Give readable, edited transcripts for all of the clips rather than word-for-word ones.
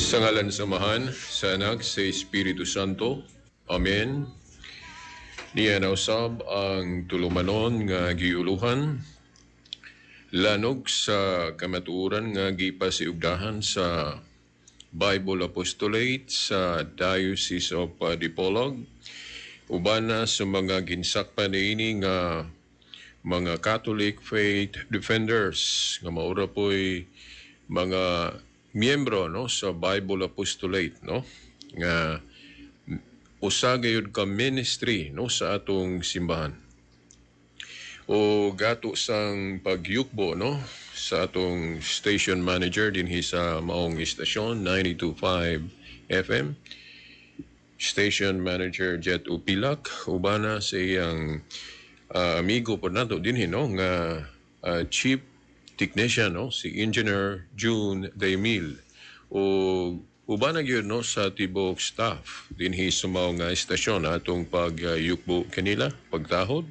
Sa ngalan sa Amahan, sa Anak, sa Espiritu Santo. Amen. Niya na usab ang tulumanon nga giuluhan, lanog sa kamatuoran nga gipasiugdahan sa Bible Apostolate sa Diocese of Dipolog, uban na sa mga ginsakpan niini nga mga Catholic Faith Defenders nga maura po'y mga miyembro, no, sa Bible Apostolate, no, nga usa gayud ka ministry, no, sa atong simbahan. O gato sang pagyukbo, no, sa atong station manager dinhi sa maong istasyon 92.5 FM, Station Manager Jet Upilak, ubana sa iyang amigo po nato dinhi, no, nga chief technician, no, si Engineer June Demil, o uban na gyud, no, sa tibok staff dinhi sa mao nga istasyon. Atong pagyukbo kanila, pagtahod,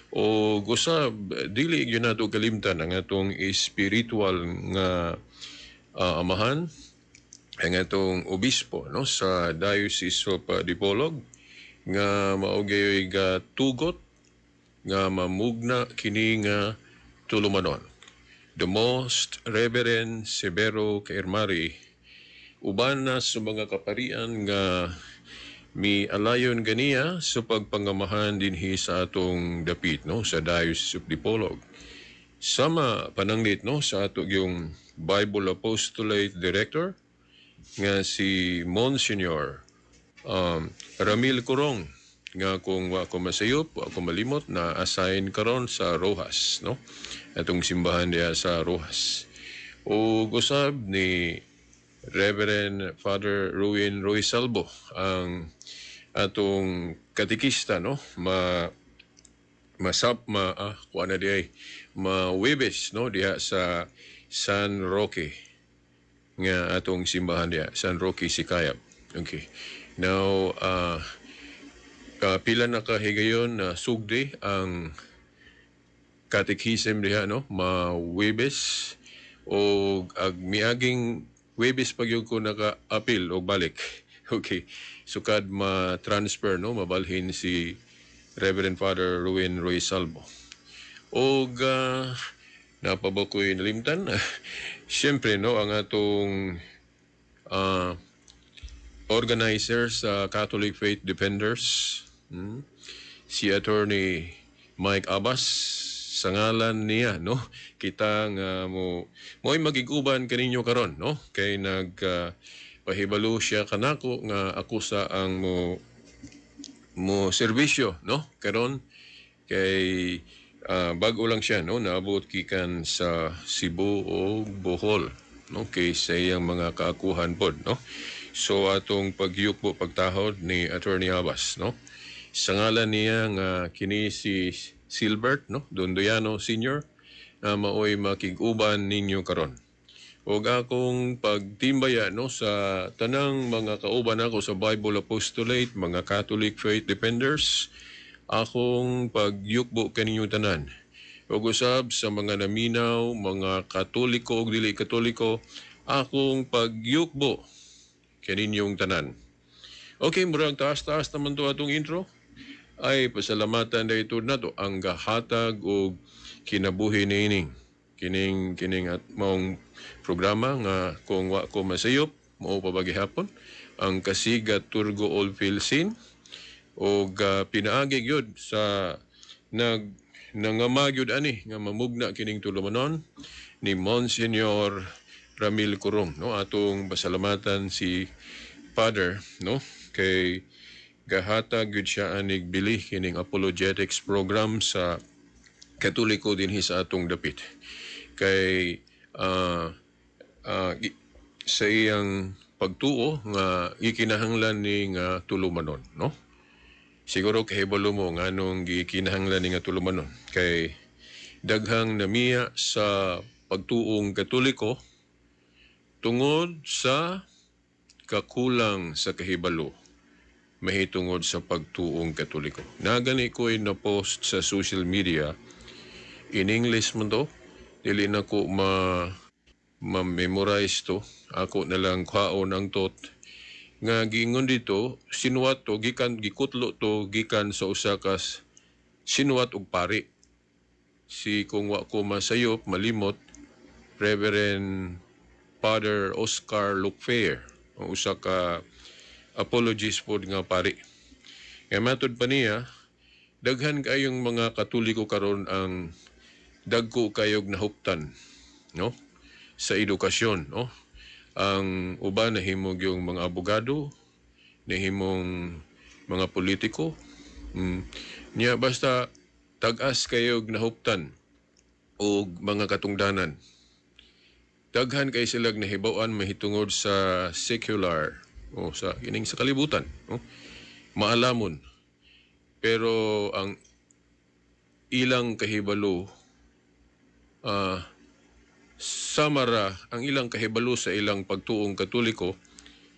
o gusab dili gyud nato kalimtan ang atong espiritual nga amahan, ang atong obispo, no, sa Diocese of Dipolog nga mao gayoy gatugot nga mamugna kini nga tulumanon, The Most Reverend Severo Caermari, uban na sa mga kaparian nga mi alayon ganiya sa pagpangamahan dinhi sa atong dapit, no, sa Diocese of Dipolog. Sama pananglit, no, sa ato yung Bible Apostolate Director nga si Monsignor Ramil Corong nga kung wa ko masayop, wa ko malimot, na assign karon sa Roxas, no? Atong simbahan diha sa Roxas. O gusab ni Reverend Father Ruin Roy Salvo, ang atong katikista, no, ma masap ma kuha na di ay ma Webes, no, diha sa San Roque nga atong simbahan diha, San Roque, Sicayab. Okay, now pila na ka higayon na sugdi ang catechism diha, no, ma Webes o ag miaging Webes pag ko naka-apil og balik. Okay, sukad ma-transfer, no, mabalhin si Reverend Father Ruin Roy Salvo. Og naa pa ba ko'y nalimtan? Siyempre, no, ang atong organizer sa Catholic Faith Defenders, si Attorney Mike Abbas, sa ngalan niya, no, kita nga mo mo'y magiguban kaninyo karon, no, kay nag pahibalo siya kanako nga ako sa ang mo mo serbisyo, no, karon kay bag-o lang siya, no, naabot gikan sa Cebu o Bohol, no, kay sa iyang mga kaakuhan pod, no. So atong pagyukbo, pagtahod ni Attorney Abbas, no, sa ngalan niya nga kini si Silbert, no, Dondoyano Senior na maoy makig-uban ninyo karon. Ug akong pagtimbaya, no, sa tanang mga kauban ako sa Bible Apostolate, mga Catholic Faith Defenders, akong pagyukbo kaninyo tanan. Ug usab sa mga naminaw, mga Katoliko ug dili Katoliko, akong pagyukbo kaninyong tanan. Okay, murag taas-taas naman to atong intro. Ay pasalamatan dahito nato ang gahatag og kinabuhi niini kining kining at maong programa nga kung wa ko masayop mao pa ba gihapon ang Kasiga Turgo All Philsin og pinaagi gyud sa nag nangama gyud ani nga mamugna kining tulumanon ni Monsignor Ramil Corong, no. Atong pasalamatan si Father, no, kay gahatag gyud siya anig bili kining apologetics program sa Katoliko dinhi sa atong dapit kay sa iyang pagtuo nga gikinahanglan ni nga tulumanon, no. Siguro kahibalo mo nganong gikinahanglan ni nga tulumanon, kay daghang namiya sa pagtuong Katoliko tungod sa kakulang sa kahibalo mahitungod sa pagtuong Katoliko. Nagani ko'y na-post sa social media, in English man to, dili na ko ma Ma-memorize to. Ako na lang kwaon ang thought nga giingon dito, sinuwat to gikan, gikutlo to gikan sa usa ka sinuwat og pari. Si, kung wa ko masayop, malimot, Reverend Father Oscar Lucfair, ang usa ka apologist pod nga pari. Nga matod pa niya, daghan kayong mga Katoliko karon ang dagko kayog nahuptan, no, sa edukasyon, no? Ang uban nahimog yung mga abogado, nahimong mga politiko. Niya basta tag-as kayog nahuptan og mga katungdanan. Daghan kay silag nahibaw-an mahitungod sa secular o sa kining sa kalibutan, no? Maalamon. Pero ang ilang kahibalo, samara ang ilang kahibalo sa ilang pagtuong Katoliko,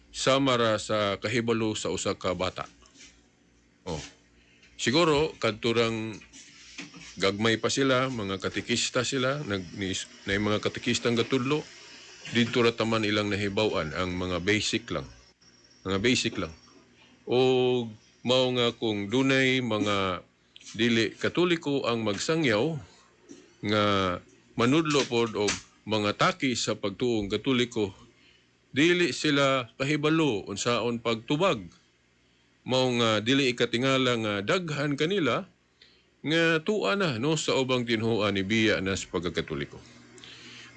samara sa kahibalo sa usa ka bata. Oh. Siguro kadturang gagmay pa sila, mga katekista sila, nag ni, na mga katekistang gatudlo, didto ra taman ilang nahibaw-an ang mga basic lang. Mga basic lang. O mao nga kung dunay mga dili Katoliko ang magsangyaw nga manudlo pod og mga taki sa pagtuong Katoliko, dili sila kahibalo unsaon pagtubag. Mao nga dili ikatingala nga daghan kanila nga tuwa na, no, sa ubang tinhuan, ni biya na sa pagkakatoliko.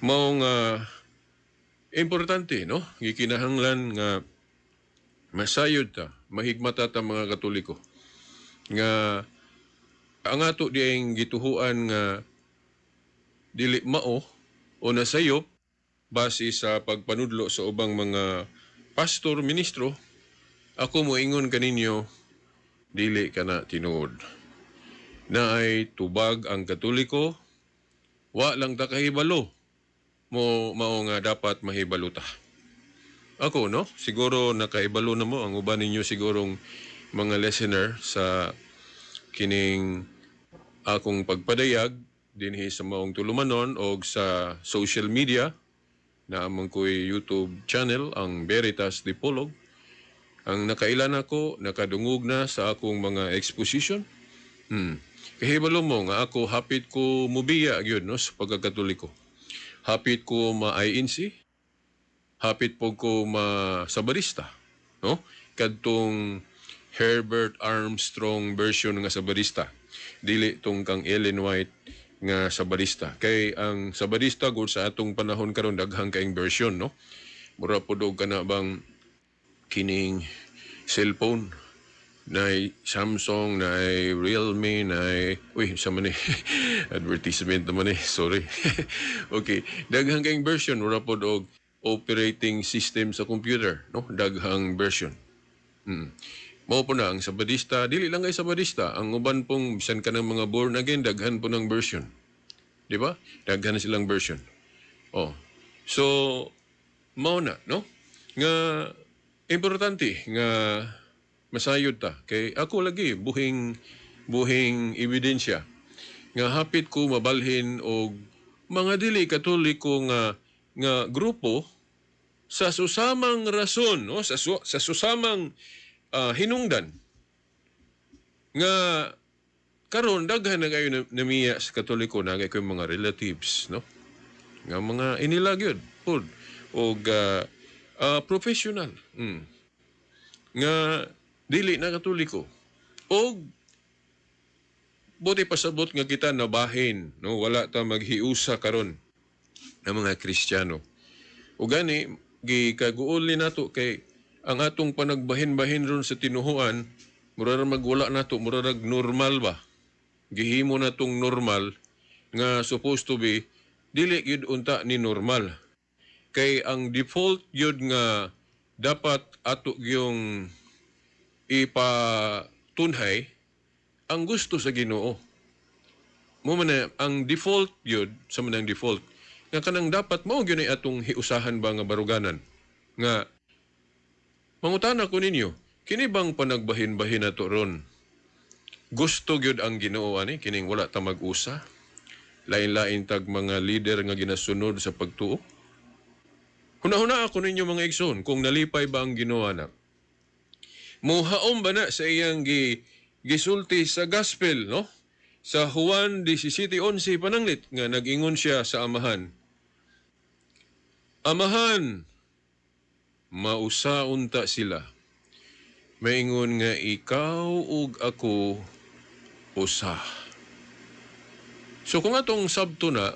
Mao nga importante, no, gikinahanglan nga masayod ta, mahigmata ta mga Katoliko nga ang ato diayng gituhuan nga dili mao o nasayop base sa pagpanudlo sa ubang mga pastor, ministro, ako moingon kaninyo, dili kana tinuod. Naay tubag ang Katoliko, wa lang ta kahibalo. Mo mao nga dapat mahibalo ta. Ako, no, siguro nakaibalo na mo ang uban ninyo, sigurong mga listener sa kining akong pagpadayag dinhi sa maong tulumanon og sa social media na among ko'y YouTube channel, ang Veritas Dipolog. Ang nakailan ako, nakadungog na sa akong mga exposition. Kahibalo mo nga ako hapit ko mubiya gyud, no, sa pagkakatoliko. Hapit ko ma-INC, hapit po ko ma-Sabarista, no? Kadtong Herbert Armstrong version nga Sabarista. Dili tong kang Ellen White nga Sabarista. Kay ang Sabarista gud sa atong panahon karon daghang kaing version, no? Mura pod og kana bang kining cellphone, nay Samsung, nay Realme, nay, uy, sa man ni advertisement naman eh, sorry. Okay, daghang kayong version, mura pod og operating system sa computer, no? Daghang version. Mao po na ang Sabadista, dili lang kay Sabadista, ang uban pong bisan ka ng mga born again, daghan po ng version. Di ba? Daghan na silang version. Oh. So, mao na, no? Nga importante nga masayod ta kay ako lagi buhing buhing ebidensya nga hapit ko mabalhin og mga dili Katoliko nga nga grupo sa susamang rason, no, sa susamang hinungdan nga karon daghan na kayo namiya sa Katoliko na kay mga relatives, no, nga mga inila gyud pud og professional nga dili na Katoliko og buti pasabot nga kita nabahin, no, wala ta maghiusa karon ng mga Kristiyano. Ug gani gikaguol ni nato kay ang atong panagbahin-bahin ron sa tinuhuan mura ra magwala nato, mura rag normal ba, gihimo natong normal nga supposed to be dili gyud unta ni normal, kay ang default gyud nga dapat ato gyung ipatunhay ang gusto sa Ginoo. Mo man na ang default gyud sa manang default nga kanang dapat mao gyud ay atong hiusahan ba nga baruganan. Nga mangutana ko ninyo, kini bang panagbahin-bahin nato ron, gusto gyud ang Ginoo ani, kining wala ta mag-usa? Lain-lain tag mga leader nga ginasunod sa pagtuo. Huna-huna ako ninyo, mga igsoon, kung nalipay ba ang Ginoo na. Muhaom ba na sa iyang gisulti sa gospel, no? Sa Juan 17:11 pananglit nga nag-ingon siya sa Amahan. "Amahan, mausa unta sila. Maingon nga ikaw ug ako usa." So kung atong sabto na,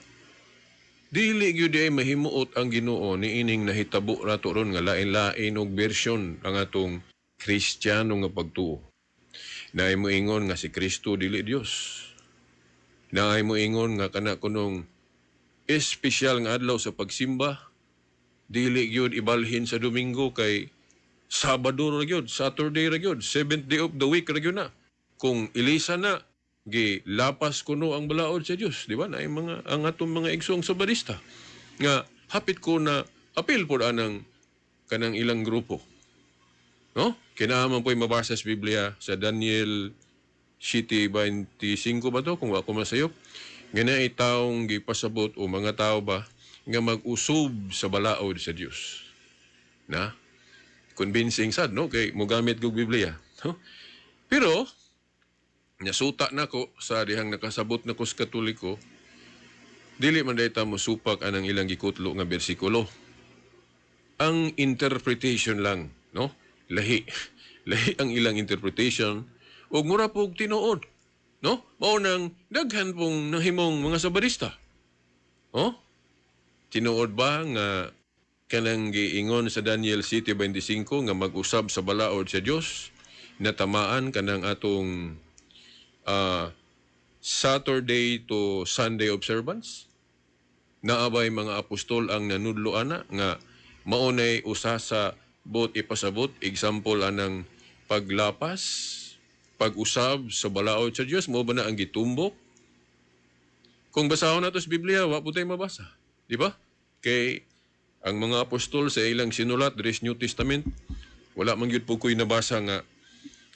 dili gyud ay mahimuot ang Ginoo niining nahitabo rato ron nga lain-lain og bersyon ang atong Kristiyano nga pagtuo. Naay moingon nga si Kristo dili Dios. Naay moingon nga kana kunong espesyal nga adlaw sa pagsimba dili gyud ibalhin sa Domingo kay Sabado ra gyud, Saturday ra gyud, seventh day of the week ra gyud na. Kung ilisa na, gi lapas kuno ang balaod sa Dios, di ba? Naay mga ang atong mga igsoong Sabadista nga hapit ko na apil pod anang kanang ilang grupo. No? Kinahanglan po'y mabasa sa Biblia sa Daniel 7:25 ba to, kung wa ko masayop, nga naay taong gipasabot o mga tao ba nga mag-usob sa balaod sa Dios. Na convincing sad, no, kay mogamit kog Biblia, no? Pero nasuta nako sa dihang nakasabot na ko sa Katoliko, dili man dayta mo supak anang ilang gikutlo nga bersikulo. Ang interpretation lang, no? Lahi. Lahi ang ilang interpretation ug mura pog tinuod, no? Mao nang daghan pong nahimong mga Sabadista. Oh? Tinuod ba nga kanang giingon sa Daniel 7:25 nga mag-usab sa balaod sa Dios natamaan kanang atong Saturday to Sunday observance? Naa bay mga apostol ang nanudlo ana nga maunay usa sa buot ipasabot, example anang paglapas, pag-usab sa balaod sa Dios, mao ba na ang gitumbok? Kung basahon nato sa Biblia, wa po tayo mabasa, di ba? Kay ang mga apostol sa ilang sinulat diri sa New Testament, wala man gyud po ko'y nabasa nga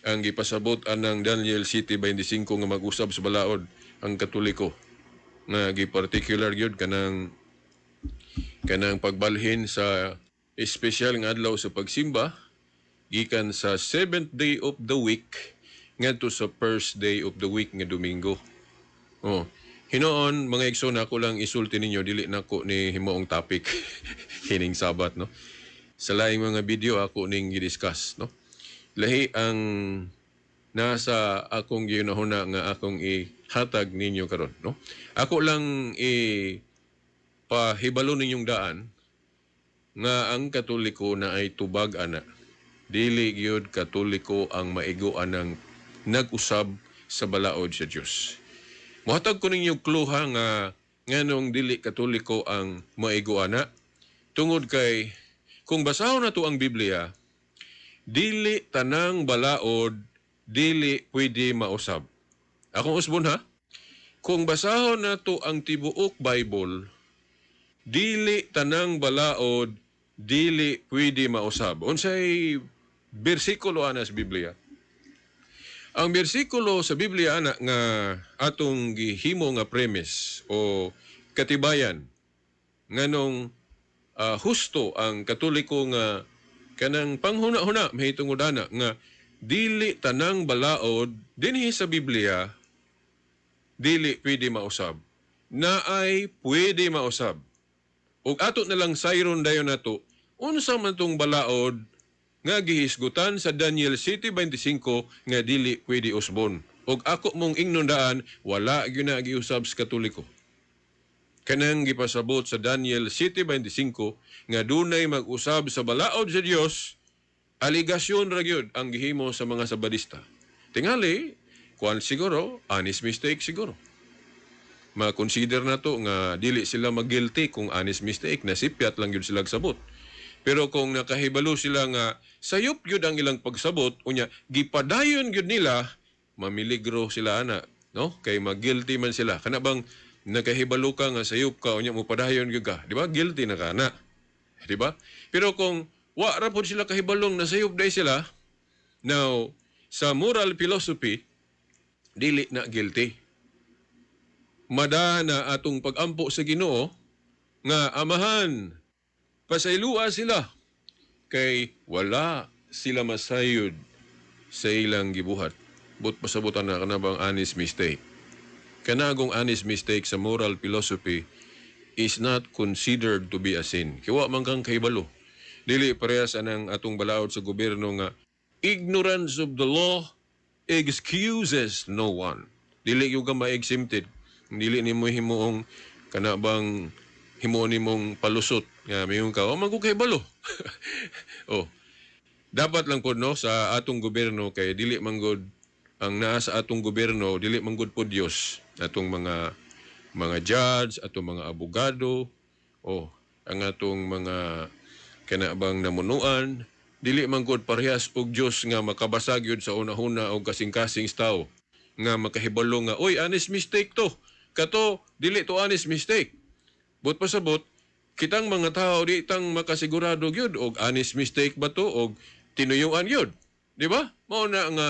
ang gipasabot anang Daniel 7:25 nga mag-usab sa balaod ang Katoliko nga gi-particular gyud kanang pagbalhin sa espesyal nga adlaw sa pagsimba gikan sa seventh day of the week ngadto sa first day of the week nga Domingo. Oh. Hinoon, mga igsoon, ako lang isulti ninyo, dili nako ni himuong topic hining Sabat, no. Sa laing mga video ako ning gi-discuss, no. Lahi ang nasa akong gihunahuna nga akong ihatag ninyo karon, no. Ako lang i pahibalo ninyong daan nga ang Katoliko naay tubag ana. Dili gyud Katoliko ang maigo anang nag-usab sa balaod sa Dios. Mohatag ko ninyo kluha nga nganong dili Katoliko ang maigo ana, tungod kay kung basahon nato ang Biblia, dili tanang balaod dili pwede mausab. Akong usbon ha. Kung basahon nato ang tibuok Bible, dili tanang balaod dili pwede mausab. Unsay bersikulo ana sa Biblia? Ang bersikulo sa Biblia ana nga atong gihimo nga premise o katibayan nganong husto ang Katoliko nga kanang panghuna-huna mahitungod ana nga dili tanang balaod dinhi sa Biblia dili pwede mausab. Naay pwede mausab. Ug ato na lang sayron dayon nato unsa man tong balaod nga gihisgutan sa Daniel 7:25 nga dili pwede usbon. Ug ako mong ingnon daan, wala gyud na giusab sa Katoliko. Kanang gipasabot sa Daniel 7:25 nga dunay mag-usab sa balaod sa Dios, aligasyon ra gyud ang gihimo sa mga Sabadista. Tingali, kuan siguro, honest mistake siguro. Ma-consider na to nga dili sila mag-guilty kung honest mistake, nasipyat lang gyud sila sabot. Pero kung nakahibalo sila nga sayop gyud ang ilang pagsabot, unya gipadayon gyud nila, mamiligro sila ana, no? Kay mag-guilty man sila. Kana bang nakahibalo ka nga sayop ka, unya mo padayon gyud ka, di ba? Guilty na ka na. Di ba? Pero kung wa ra pod sila kahibalong nasayop day sila, now sa moral philosophy dili na guilty. Mada na atong pagampo sa Ginoo nga, "Amahan, Pasaylua sila kay wala sila masayod sa ilang gibuhat. But pasabutan na kana bang honest mistake. Kanagong honest mistake sa moral philosophy is not considered to be a sin. Kay wa man kang kahibalo. Dili parehas anang atong balaod sa gobyerno nga ignorance of the law excuses no one. Dili gyud ka ma-exempted. Dili nimo himuong kana bang himuon nimong palusot nga mayon ka, "Oh, man ko kahibalo." Oh. Dapat lang pod, no, sa atong gobyerno kay dili man gud ang naa sa atong gobyerno, dili man gud po Dios. Atong mga judge, atong mga abogado, oh, ang atong mga kana bang namunuan, dili man gud parehas og Dios nga makabasa gyud sa una-una og kasing-kasing sa tao nga makahibalo nga, "Oy, honest mistake to, kato dili to honest mistake." But pasabot, kitang mga tao di tang makasigurado gyud og honest mistake ba to og tinuyuan gyud, di ba? Mao na nga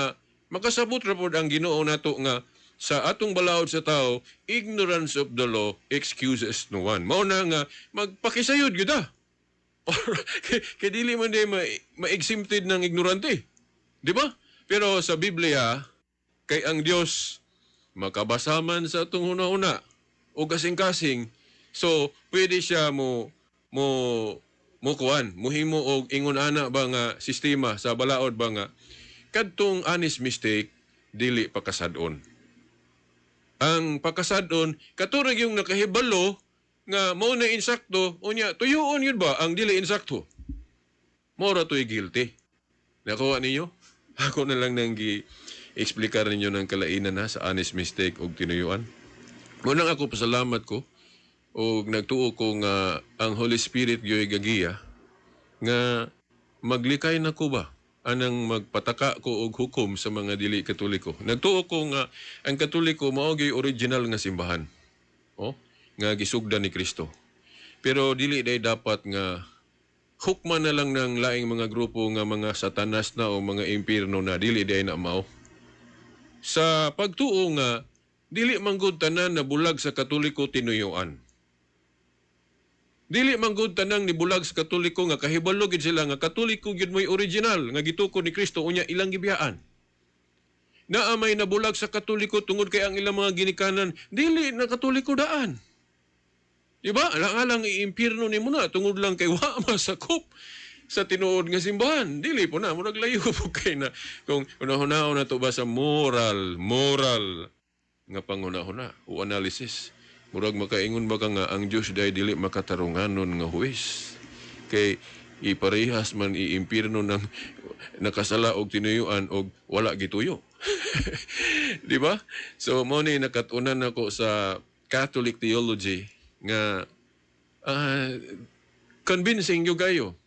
makasabot ra pod ang Ginoo nato nga sa atong balaod sa tao, ignorance of the law excuses no one. Mao na nga magpakisayod gyud ah. Or kay dili man di ma-exempted ng ignorante. Di ba? Pero sa Biblia, kay ang Dios makabasa man sa atong huna-huna o kasing-kasing, so pwede siya mo kuan, muhimo og ingon ana ba nga sistema sa balaod ba nga kadtong honest mistake dili pakasad-on. Ang pakasad-on kato ra yung nakahibalo nga mao na insakto, unya tuyuon yun ba ang dili insakto. Mao ra to'y guilty. Nakuha ninyo? Ako na lang nang gi-explikar ninyo ng kalainan ha sa honest mistake og tinuyuan. Munang ako pasalamat ko og nagtuo ko nga ang Holy Spirit gyoy gagiya nga maglikay na ko ba anang magpataka ko og hukom sa mga dili Katoliko. Nagtuo ko nga ang Katoliko mao gyud original nga simbahan. Oh, nga gisugdan ni Kristo. Pero dili day dapat nga hukman na lang ng laing mga grupo nga mga satanas na o mga impierno na, dili day na mao. Sa pagtuo nga dili man gud tanan na bulag sa Katoliko tinuyuan. Dili man gud tanang nibulag sa Katoliko nga kahibalo gid sila nga Katoliko gyud mo'y original nga gitukod ni Kristo, unya ilang gibiyaan. Naa may nabulag sa Katoliko tungod kay ang ilang mga ginikanan dili na Katoliko daan. Di ba? Alang-alang iimpirno nimo na tungod lang kay wa masakop sa tinuod nga simbahan. Dili po na, murag layo po kay na. Kung unahunahon na to ba sa moral nga panghunahuna o analysis. Murag makaingon ba ka nga ang Diyos day dili makatarunganon nga huwes? Kay iparehas man iimpirno ng nakasala og tinuyuan og wala gituyo. Di ba? So mo ni nakat-unan nako sa Catholic theology nga convincing gyud kayo.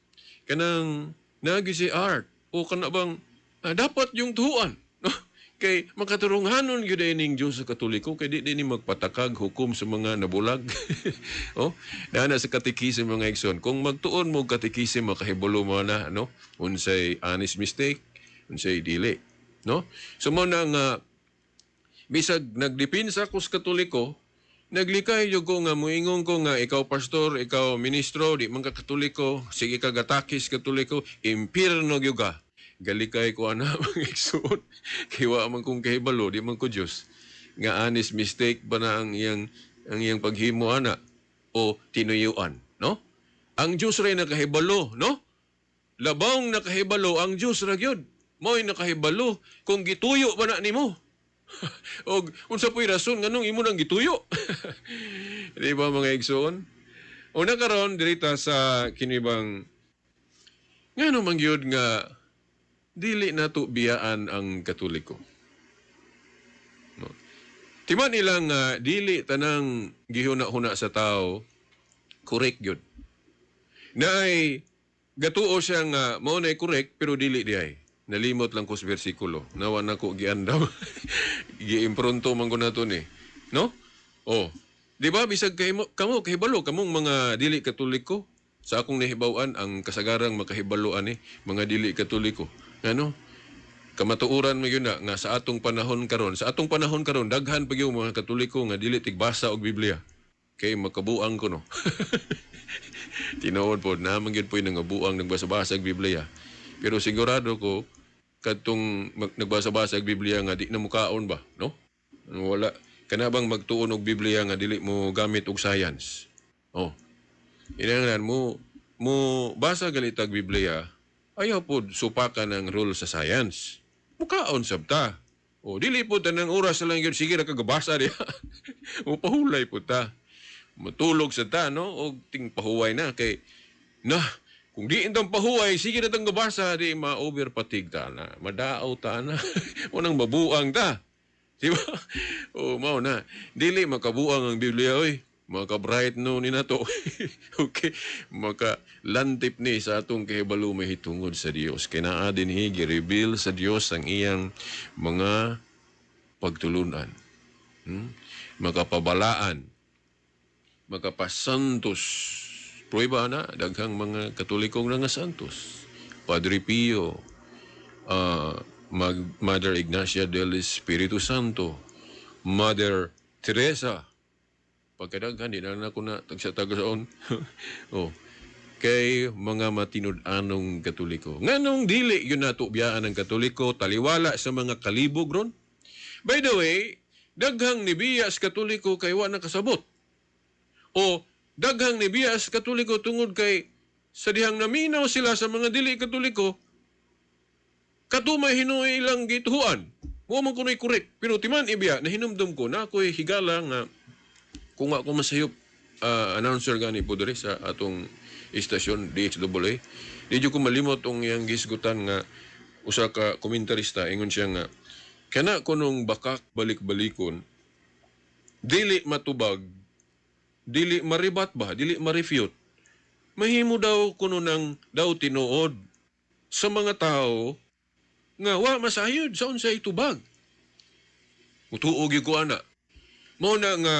Kanang nagi si art o kana bang dapat yung tuan. No? Kay makaturunghanon gyud ay ning Dios sa Katoliko kay di ni magpatakag hukom sa mga nabulag. Oh, naa na sa katekisim, mga igsoon. Kung magtuon mo katekisim, makahibalo mo na, no, unsay honest mistake, unsay dili, no? So mo na nga bisag nagdepensa ko sa Katoliko, naglikay jud ko nga muingon ko nga ikaw pastor, ikaw ministro, di man ka Katoliko, sige ka gatakis Katoliko, impierno gyud ka. Galikay ko ana, mga igsoon. Kay wa man kong kahibalo, di man ko Diyos. Nga honest mistake ba na ang iyang paghimo ana o tinuyuan, no? Ang Diyos ray nakahibalo, no? Labawng nakahibalo ang Diyos ra gyud. Mo'y nakahibalo kung gituyo ba na nimo. Og unsa po'y rason nganong imo nang gituyo? Di ba, mga igsoon? Una karon dirita sa kinibang ngano man gyud nga dili nato biyaan ang Katoliko. No. Timan ilang nga dili tanang gihuna-huna sa tao correct gyud. Naay gatuo siya nga mao na correct pero dili di ay. Nalimot lang ko sa bersikulo. Nawa na ko giandam. Giimpronto man ko nato ni. No? Oh. Di ba bisag kay kamo kahibalo kamong mga dili Katoliko, sa akong nahibaw-an ang kasagarang makahibalo ani mga dili Katoliko. Ano? Kamatuoran mo yun na nga sa atong panahon karon daghan pa gyud mga Katoliko nga dili tigbasa og Biblia. Kay makabuang ko, no. Tinuod po, naman gyud po'y nangabuang nagbasa-basa og Biblia. Pero sigurado ko, kadtong nagbasa-basa og Biblia nga di na mukaon ba, no? Wala. Kana bang magtuon og Biblia nga dili mo gamit og science? Oh. Inanglan mo mo basa ganitag Biblia, ayaw pod supakan ang rule sa science. Mukaon sabta. O dili po tanang oras lang yun, sige ra kagabasa diha. Mupahulay po ta. Matulog sa ta, no? O ting pahuway na kay na kung di intang pahuway, sige na tang gabasa, di ma-over fatigue ta na. Madaaw ta na. Unang mabuang ta. Di ba? O, mao na. Dili makabuang ang Biblia, oy. Maka-bright no ni nato. Okay. Maka lantip ni sa atong kahibalo mahitungod sa Dios. Kay naa dinhi gi-reveal sa Dios ang iyang mga pagtulunan. Makapabalaan. Makapasantos. Prueba na, daghang mga Katolikong nga santos. Padre Pio, Mother Ignacia del Espiritu Santo, Mother Teresa. Pagkadaghan, di na ako na tagsa-tagsaon. Oh. Kay mga matinud-anong Katoliko. Nganong dili yun nato biyaan ang Katoliko, taliwala sa mga kalibog ron? By the way, daghang nibiya sa Katoliko kay wa nakasabot. O daghang nibiya sa Katoliko tungod kay sa dihang naminaw sila sa mga dili Katoliko, katumay hinuoy ilang gituhuan. Mo man kuno'y correct. Pero timan ibiya, nahinumdum ko na ako'y higala nga kung ako masayop announcer gani po diri sa atong istasyon DHAA, di jud ko malimot ang iyang gisgutan nga usa ka komentarista. Ingon siya nga kana kunong bakak balik-balikon, dili matubag, dili maribat ba, dili ma-refute, mahimo daw kuno ng daw tinuod sa mga tao nga wa masayod sa unsay tubag. Mutuo gyud ko ana. Mao na nga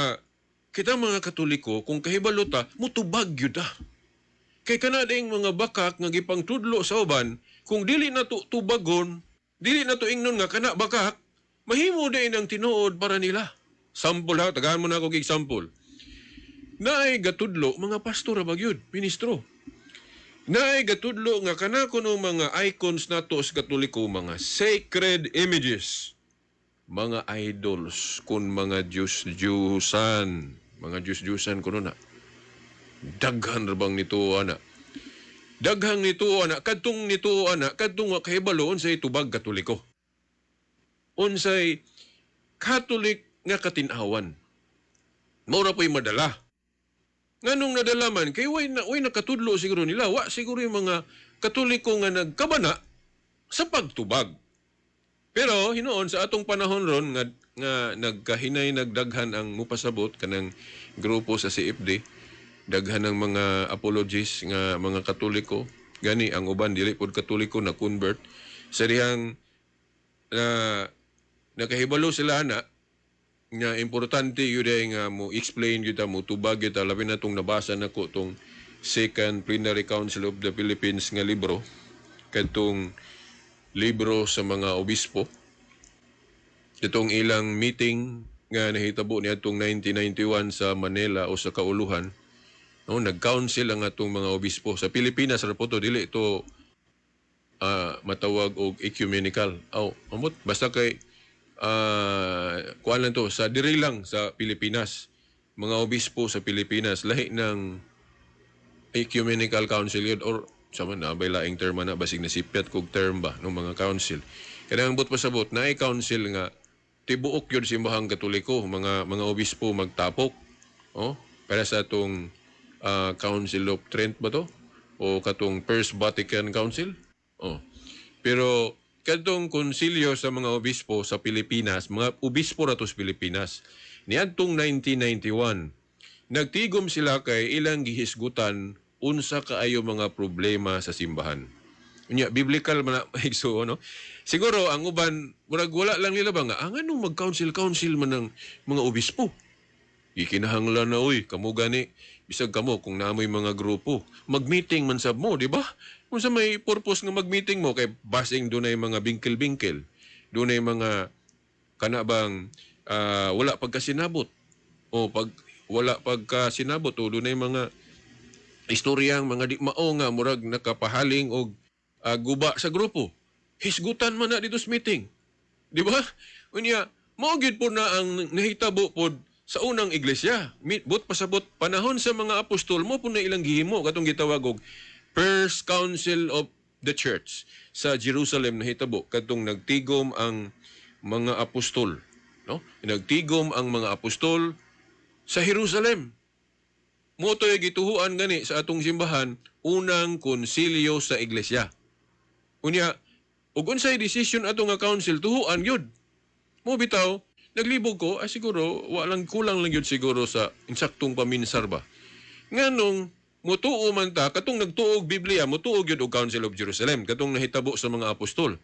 kita mga Katoliko, kung kahibalo ta, mutubag gyud ta. Kay kana ding mga bakak nga gipangtudlo sa uban, kung dili na to tubagon, dili na to ingnon nga kana bakak, mahimo din ang tinuod para nila. Sample ha, tagahan mo na ako og example. Naay gatudlo mga pastor ra gyud, ministro. Naay gatudlo nga kana kuno mga icons nato sa Katoliko, mga sacred images, mga idols kun mga Diyos-Diyusan, mga Diyos-Diyusan kuno na. Daghan ra bang nito ana? Daghang nito ana, kadtong nito ana, kadtong wa kahibalo unsay tubag Katoliko. Unsay Catholic nga katin-awan. Mao ra po'y madala. Nganong nadala man kay way na way nakatudlo siguro nila, wa siguro yung mga Katoliko nga nagkabana sa pagtubag. Pero hinuon sa atong panahon ron nga nagkahinay nagdaghan ang mupasabot kanang grupo sa CFD, daghan ng mga apologists nga mga Katoliko, gani ang uban dili pod Katoliko na convert sa dihang na nakahibalo sila ana nga importante yun ay nga mo explain gyud ta, mo tubag gyud ta, labi na tong nabasa nako tong Second Plenary Council of the Philippines nga libro, kadtong libro sa mga obispo, itong ilang meeting nga nahitabo niadtong 1991 sa Manila o sa Kauluhan, no? Nag-council ang atong mga obispo sa Pilipinas ra po to, dili ito matawag og ecumenical. Aw, amot basta kay kuan lang to sa diri lang sa Pilipinas. Mga obispo sa Pilipinas, lahi ng ecumenical council yun or sa man na bay laing term na, basig nasipyat kog term ba ng mga council. Kanang but pasabot naay council nga tibuok yun simbahang Katoliko, mga obispo magtapok. Oh, para sa atong Council of Trent ba to? O katong First Vatican Council? Oh. Pero kadtong konsilyo sa mga obispo sa Pilipinas, mga obispo ra to sa Pilipinas, niadtong 1991, nagtigom sila kay ilang gihisgutan unsa kaayo mga problema sa simbahan. Unya, biblical man na igsuon, no? Siguro ang uban murag wala lang nila ba nga ang anong mag-council council man ng mga obispo. Ikinahanglan na oy, kamo gani, bisag kamo kung naamoy mga grupo, mag-meeting man sab mo, di ba? Kung sa may purpose nga mag-meeting mo kay basing dunay mga bingkil-bingkil, dunay mga kana bang wala pagkasinabot o pag Wala pagka sinabot o dunay mga istoryang mga di mao nga murag nakapahaling og guba sa grupo. Hisgutan man na dito sa meeting. Di ba? Unya, mao gyud po na ang nahitabo pod sa unang iglesia. But pasabot panahon sa mga apostol mo po na ilang gihimo katong gitawag og First Council of the Church sa Jerusalem, nahitabo katong nagtigom ang mga apostol, no? Nagtigom ang mga apostol sa Jerusalem. Mao to'y gituhuan gani sa atong simbahan, unang konsilyo sa iglesia. Unya, ug unsay decision ato nga council, tuhuan gyud. Mo bitaw, naglibog ko, ay siguro walang kulang lang gyud siguro sa insaktong paminsar ba. Nganong mutuo man ta katong nagtuog Biblia, mutuo gyud og Council of Jerusalem katong nahitabo sa mga apostol.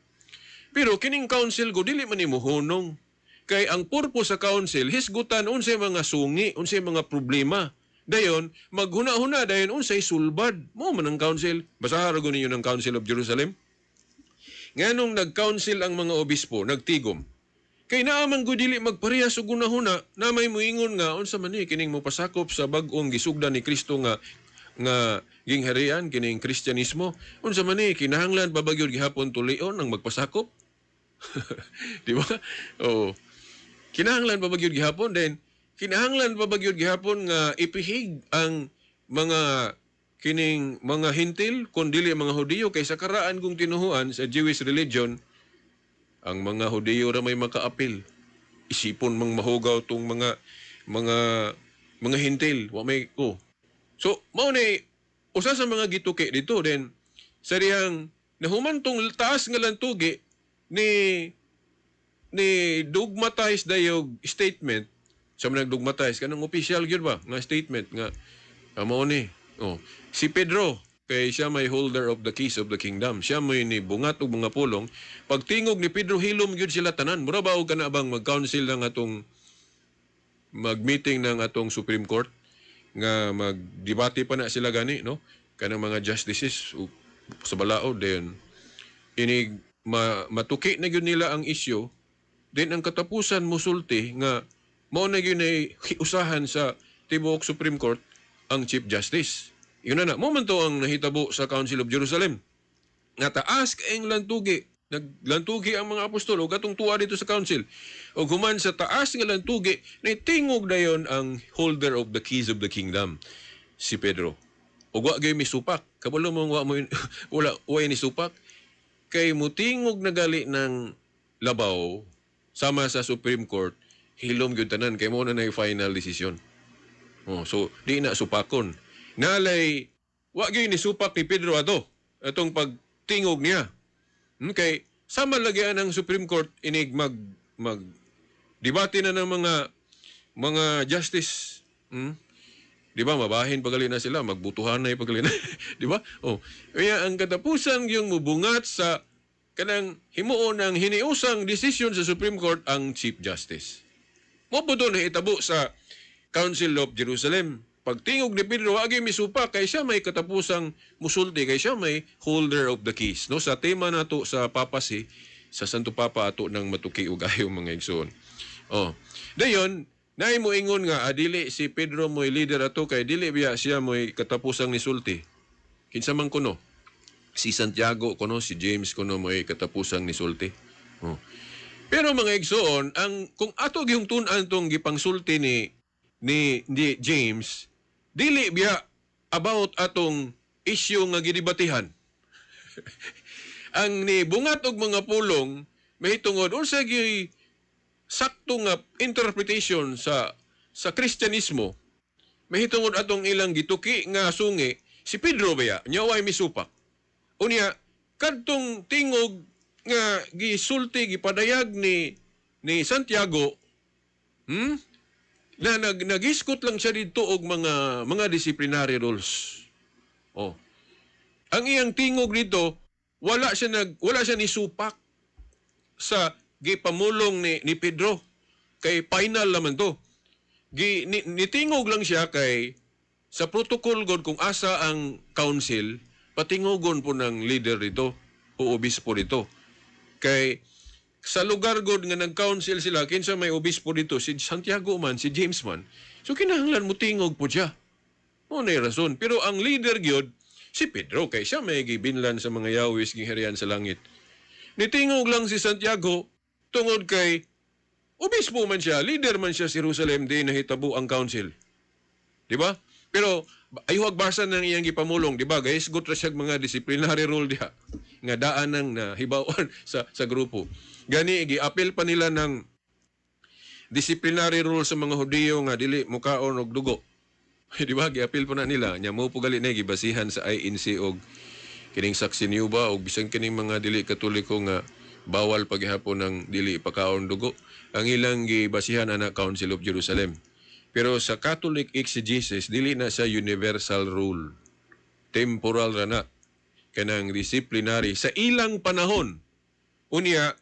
Pero kining council ko dili man nimo hunong. Kay ang purpose sa council, hisgutan unsay mga sungi, unsay mga problema. Dayon, maghuna-huna dayon unsay sulbad. Mo man ang council. Basaha ra gud ninyo ng Council of Jerusalem. Nganong nag-council ang mga obispo, nagtigom. Kay naa man gud dili magparehas og hunahuna, na may muingon nga unsa man ni kining mopasakop sa bag-ong gisugdan ni Kristo nga nga gingharian, kining Kristyanismo. Unsa man ni, kinahanglan pa ba gyud gihapon tulion ang magpasakop? Di ba? Oh. Kinahanglan pa ba gyud gihapon then kinahanglan pa ba gyud gihapon nga ipihig ang mga kining mga Hentil kon dili mga Hudiyo, kay sa karaan kung tinuhuan sa Jewish religion, ang mga Hudiyo ra may makaapil. Isipon mang mahugaw tong mga Hentil, wa may oh. So mao ni usa sa mga gituki dito. Then sa dihang nahuman tong taas nga lantugi ni dogmatize dayog statement sa mga nagdogmatize kanang official gyud ba nga statement nga mao ni, oh, si Pedro kay siya may holder of the keys of the kingdom, siya may ni bungat og mga pulong. Pagtingog ni Pedro, hilom gyud sila tanan. Mura ba og kana bang mag-council ng atong mag-meeting ng atong Supreme Court nga magdebate pa na sila gani, no, kanang mga justices sa balaod, then inig matuki na gyud nila ang issue, then ang katapusan musulti nga mao na gyud ay usahan sa tibuok Supreme Court ang Chief Justice. Yun na na mo man to ang nahitabo sa Council of Jerusalem nga taas kaayong lantugi. Naglantugi ang mga apostol ug atong tuwa dito sa council, ug human sa taas nga lantugi, tingog dayon ang holder of the keys of the kingdom, si Pedro, ug wa gyud misupak. Kabalo mo wa mo wala wa ni supak kay mutingog na gali ng labaw sama sa Supreme Court, hilom gyud tanan kay mo na nay final decision. Oh, so di na supakon. Nalay wa gyud ni supak ni Pedro ato atong pagtingog niya. Kay sama lagi ang Supreme Court inig mag mag debate na ng mga justice. Di ba mabahin pagali na sila, magbutuhan na pagali na, di ba? Oh. Kaya ang katapusan yung mubungat sa kanang himuon ng hiniusang desisyon sa Supreme Court ang Chief Justice. Mo po doon itabo sa Council of Jerusalem. Pagtingog ni Pedro, agi misupa kay siya may katapusang musulti kay siya may holder of the keys. No, sa tema nato sa papacy, sa Santo Papa ato nang matuki og ayo, mga igsoon. Oh. Dayon, naay mo ingon nga dili si Pedro mo'y leader ato kay dili biya siya mo'y katapusang nisulti. Kinsa man kuno? Si Santiago kuno, si James kuno mo'y katapusang nisulti. Oh. Pero mga igsoon, ang kung ato gyung tun-an tong gipangsulti ni James, dili biya about atong issue nga gidebatihan. Ang ni bungat og mga pulong mahitungod unsa gyuy sakto nga interpretation sa Kristyanismo mahitungod atong ilang gituki nga sungi, si Pedro baya nya way misupak. Unya kadtong tingog nga gisulti, gipadayag ni Santiago, na nagiskot lang siya dito og mga disciplinary rules. Oh. Ang iyang tingog dito, wala siya ni supak sa gipamulong ni Pedro kay final naman to. Nitingog lang siya kay sa protocol god kung asa ang council, patingogon po ng leader dito o obispo dito. Kay Sa lugar god nga nag-council sila, kinsa may obispo dito, si Santiago man, si James man. So kinahanglan mo tingog po siya. Mo na rason. Pero ang leader gyud si Pedro kay siya may gibinlan sa mga yawis gingharian sa langit. Nitingog lang si Santiago tungod kay obispo man siya, leader man siya sa Jerusalem di nahitabo ang council. Di ba? Pero ayuhag basa ng iyang gipamulong, di ba? Guys, gut ra siya mga disciplinary rule diha nga daan nang nahibawan sa grupo. Gani giapil pa nila ng disciplinary rule sa mga Hudiyo nga dili mukaon og dugo. Di ba? Giapil pa na nila. Nya mo po gali na gibasihan sa INC og kining saksi niyo ba og bisan kining mga dili Katoliko nga bawal paghihapon ng dili pakaon dugo. Ang ilang gibasihan ana Council of Jerusalem. Pero sa Catholic exegesis, dili na sa universal rule. Temporal ra na kanang disciplinary sa ilang panahon. Unya,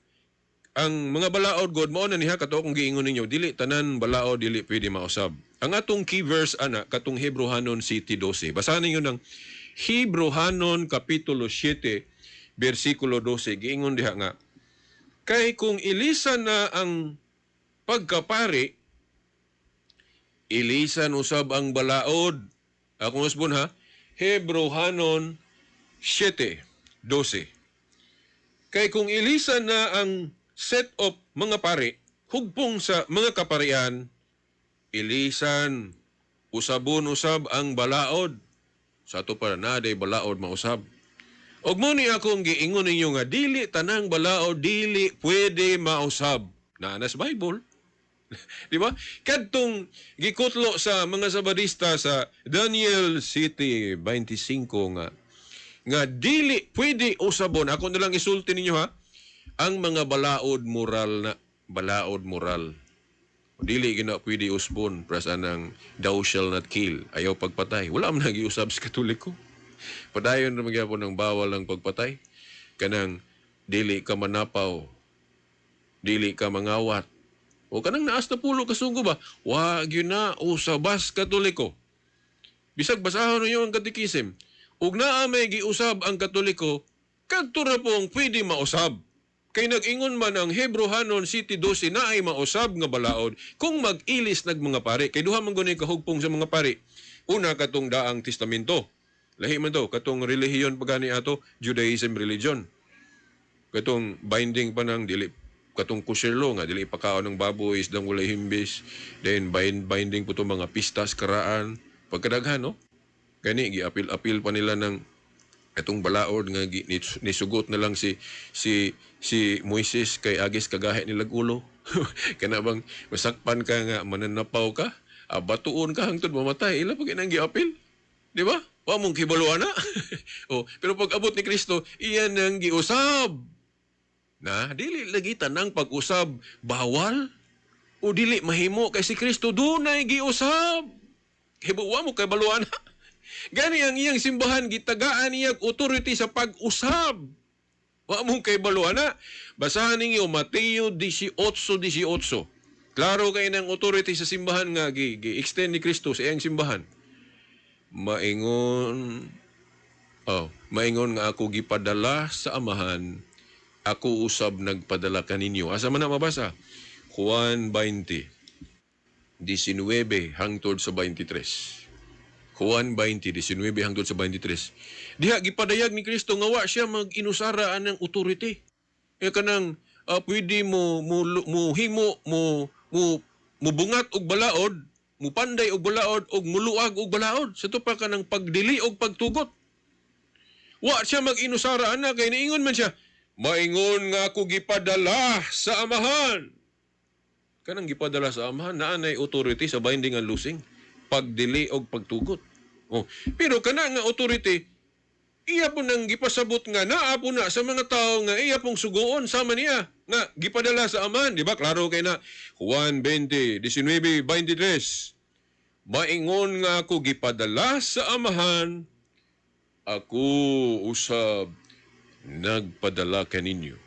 ang mga balaod god mao na niya kato akong giingon ninyo, dili tanan balaod dili pwede mausab. Ang atong key verse ana katong Hebrohanon 7:12. Basahan ninyo ng Hebrohanon kapitulo 7 bersikulo 12, giingon diha nga kay kung ilisan na ang pagkapari, ilisan usab ang balaod. Akong usbon ha, Hebrohanon 7:12. Kay kung ilisan na ang set of mga pari, hugpong sa mga kaparian, ilisan usabon usab ang balaod. Sa ato pa na day balaod mausab. Og mo ni akong giingon ninyo nga dili tanang balaod dili pwede mausab. Naa na sa Bible. Di ba? Kadtong gikutlo sa mga Sabadista sa Daniel 7:25 nga nga dili pwede usabon. Ako na lang isulti ninyo ha. Ang mga balaod moral na balaod moral. Dili gina pwede usbon pras anang thou shall not kill. Ayaw pagpatay. Wala man nagiusab sa Katoliko. Padayon ra magyapon ng bawal ang pagpatay. Kanang dili ka manapaw. Dili ka mangawat. O kanang naas na pulo kasugo ba? Wa gyud na usabas Katoliko. Bisag basahon ninyo ang katekisim. Ug naa may giusab ang Katoliko, kadto ra pong pwede mausab. Kay nag-ingon man ang Hebrohanon 7:12 na ay mausab nga balaod kung mag-ilis nag mga pare. Kay duha man guni kahugpong sa mga pare. Una, katong Daang Testamento. Lahi man to katong relihiyon pa gani ato, Judaism religion. Katong binding pa ng dili katong kosher law nga dili pakaon ng baboy, isdang walay himbis, then binding po to mga pistas karaan pagkadaghan, no? Gani giapil-apil pa nila ng itong balaod nga nisugot na lang si Moises kay agis kagahi nilag ulo. Kana bang masakpan ka nga mananapaw ka, batuon ka hangtod mamatay, ila pag inang giapil, di ba? Wa mong kibaluan na. Oh, pero pag abot ni Kristo, iyan ang giusab na dili lagi tanang pag-usab bawal o dili mahimo kay si Kristo dunay giusab. Hibuwa mo kay baluan. Gani ang iyang simbahan gitagaan niya authority sa pag-usab. Wa mo kay baluan na. Basahan ninyo Mateo 18:18. Klaro kay ng authority sa simbahan nga gi-extend ni Kristo sa iyang simbahan. Maingon, oh, maingon nga ako gipadala sa Amahan, ako usab nagpadala kaninyo. Asa man na mabasa? Juan 20:19 hangtod sa 23. Juan 20:19 hangtod sa 23. Diha gipadayag ni Kristo nga wa siya mag-inusara anang authority. E kanang pwede mo himo mo mo mubungat og balaod, mupanday og balaod og muluag og balaod. Sa to pa kanang pagdili og pagtugot. Wa siya mag-inusara ana kay niingon man siya, maingon nga ako gipadala sa Amahan. Kanang gipadala sa Amahan naa nay authority sa binding and loosing, pagdili og pagtugot. Oh, pero kana nga authority iya po nang gipasabot nga naa po na sa mga tao nga iya pong suguon sama niya nga gipadala sa Amahan, di ba? Klaro kay na Juan 20, 19, 23. Maingon nga ako gipadala sa Amahan, ako usab nagpadala kaninyo.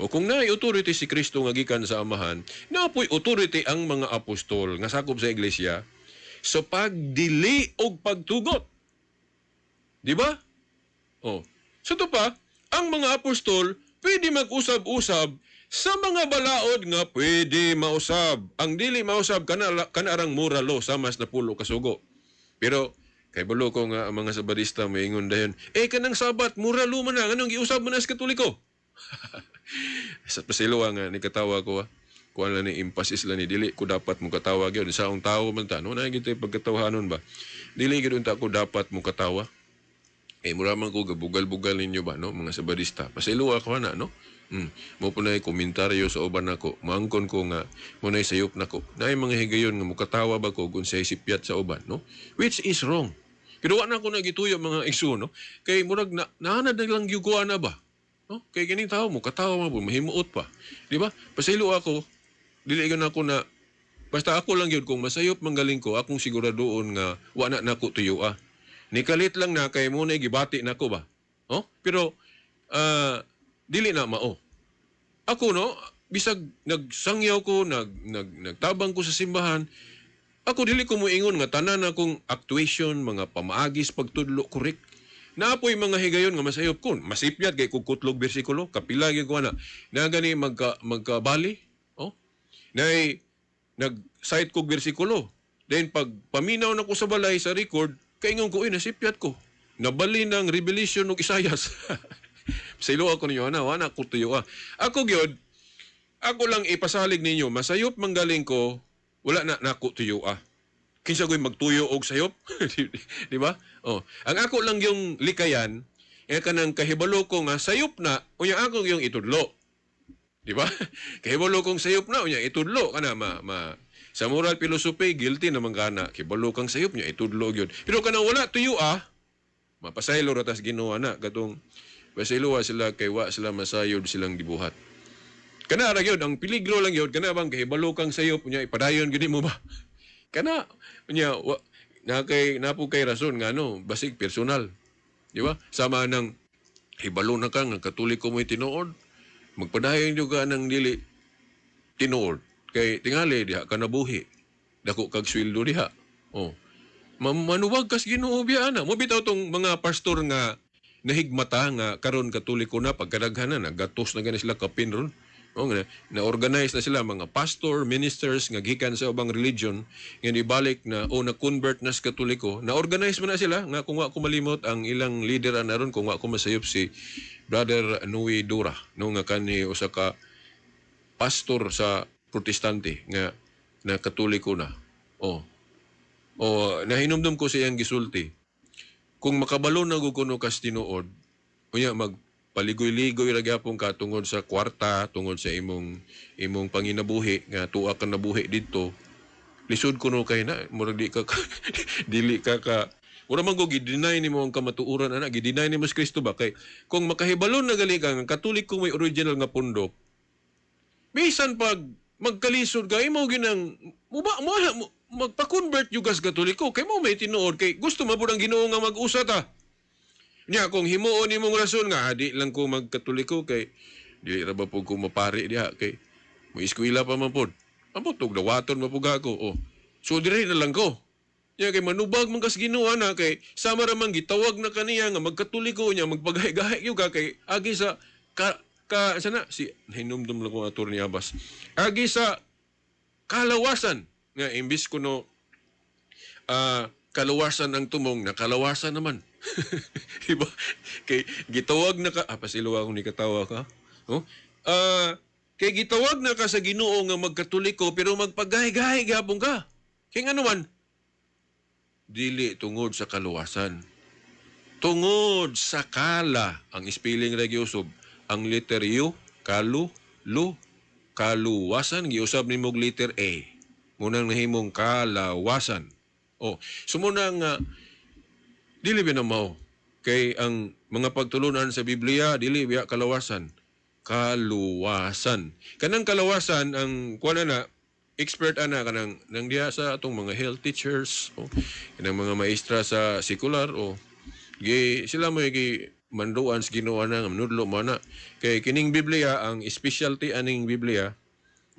O kung naay authority si Kristo nga gikan sa Amahan, napoy authority ang mga apostol nga sakop sa iglesia sa pagdili og pagtugot. Di ba? Oh. Sa to pa, ang mga apostol Pwede mag-usab-usab sa mga balaod nga pwede mausab. Ang dili mausab kana kanarang moral law sama sa napulo ka sugo. Pero kay balo ko nga ang mga Sabadista moingon dayon, "Eh, kanang Sabat moral law man na, nganong giusab man na sa Katoliko?" Sa pasaylo nga ni katawa ko ah. Kuan lang ni, emphasis lang ni, dili ko dapat mo katawa gyud sa akong tao man ta no na gyud pagkatawahanon ba. Dili gyud unta ko dapat mo katawa. Eh, mura man ko gabugal-bugal ninyo ba, no, mga Sabadista. Pasaylo ako ana, no? Mo po na komentaryo sa uban nako. Moangkon ko nga mo na sayop nako. Naay mga higayon nga mukatawa ba ko kung say sipyat sa uban, no? Which is wrong. Pero wa na ko nagituyo, mga igsoon, no? Kay murag na naanad na lang gyud ko ana ba? No? Kay kining tao mo katawa man po, mahimuot pa. Di ba? Pasaylo ako, dili gyud ako na basta ako lang gyud, kung masayop manggaling ko, akong siguradoon nga wa na nako tuyo ah. Nikalit lang na kay mo na gibati nako ba. Oh? Pero dili na mao. Ako, no, bisag nagsangyaw ko, nag, nag nagtabang ko sa simbahan, ako dili ko moingon nga tanan akong actuation, mga pamaagis pagtudlo, correct. Naapoy mga higayon nga masayop ko. Masipyat kay kog kutlog bersikulo, kapila gyud ko ana. Na gani magkabali, oh. Nay nag-cite kog bersikulo. Then pag paminaw na ko sa balay sa record, kaingon ko, "Uy, nasipyat ko. Nabali ng revelation ng Isayas." Pasaylo ako ninyo, ana, wala ko tuyo ah. Ako gyud, ako lang ipasalig ninyo, masayop manggaling ko, wala na nako tuyo ah. Kinsa ko'y magtuyo og sayop? Di ba? Oh, ang ako lang yung likayan, eh kanang kahibalo ko nga sayop na, unya ako yung itudlo. Di ba? Kahibalo kong sayop na, unya itudlo kana ma, ma sa moral philosophy, guilty naman kana. Kibalo kang sayop niya, itudlo gyud. Pero kanang wala tuyo ah, mapasaylo ra tas Ginoo na katong pasaylo sila kay wa sila masayod silang gibuhat. Kana ra gyud ang peligro lang gyud, kana bang kahibalo kang sayop unya ipadayon gyud mo ba? Kana unya wa, na kay napo kay rason nga ano, basig personal. Di ba? Sama nang hibalo na ka nga Katoliko mo'y tinuod, magpadayon gyud ka ng dili tinuod kay tingali diha ka nabuhi. Dako kag sweldo diha. Oh. Manuwag kas Ginoo biya ana. Mo bitaw tong mga pastor nga nahigmata nga karon Katoliko na, pagkadaghan na nagatos na gani sila kapin ron. Oh, nga, na-organize na sila mga pastor, ministers nga gikan sa ubang religion nga ibalik na o na-convert na sa Katoliko. Na-organize man na sila nga kung wa ko malimot ang ilang leader ana ron, kung wa ko masayop, si Brother Noe Dura, no, nga kani usa ka pastor sa Protestante nga na Katoliko na. Oh. Oh, nahinumdum ko sa iyang gisulti. Kung makabalo na gud kuno kas tinuod, unya mag paligoy-ligoy ra gyapon ka tungod sa kwarta, tungod sa imong panginabuhi nga tuwa ka nabuhi didto. Lisod kuno kay na murag di ka dili ka ka mura man ko gi-deny nimo ang kamatuoran ana, gi-deny nimo si Kristo ba, kay kung makahibalo na gali ka nga Katoliko may original nga pundok, bisan pag magkalisod ka, imo ginang mo ba mo, mo magpa-convert yung kas Katoliko kay mo may tinuod, kay gusto man pud ang Ginoo nga mag-usa ta. Nya kung himuon nimong rason nga di lang ko magkatoliko kay dili ra ba pud ko mapari diha kay mo eskwela pa man pud. Ambot og dawaton mapuga ko. Oh. So dire na lang ko. Nya kay manubag man kas Ginoo na kay sama ra man gitawag na kaniya nga magkatoliko niya magpagahi-gahi gyud ka kay agi sa ka, ka sana si hinumdum lang ko Attorney Abbas. Agi sa kalawasan nga imbis kuno kaluwasan ang tumong, nakalawasan naman. Diba? Kay gitawag na ka, pasaylo ako ni katawa ka. Oh? Kay gitawag na ka sa Ginoo nga magkatoliko pero magpagahi-gahi gyapon ka. Kay ngano man dili tungod sa kaluwasan. Tungod sa kala, ang spelling ra giusab, ang letter U, kalu, lu, kaluwasan, giusab nimog letter A. Munang nahimong kalawasan. Oh, sumuna nga dili ba na mao kay ang mga pagtulunan sa Biblia dili biya kalawasan, kaluwasan. Kanang kalawasan ang kuan na expert ana kanang nang diha sa atong mga health teachers o kanang mga maestra sa secular o gi sila mo gi manduan sa Ginoo na nga manudlo mo na kay kining Biblia, ang specialty aning Biblia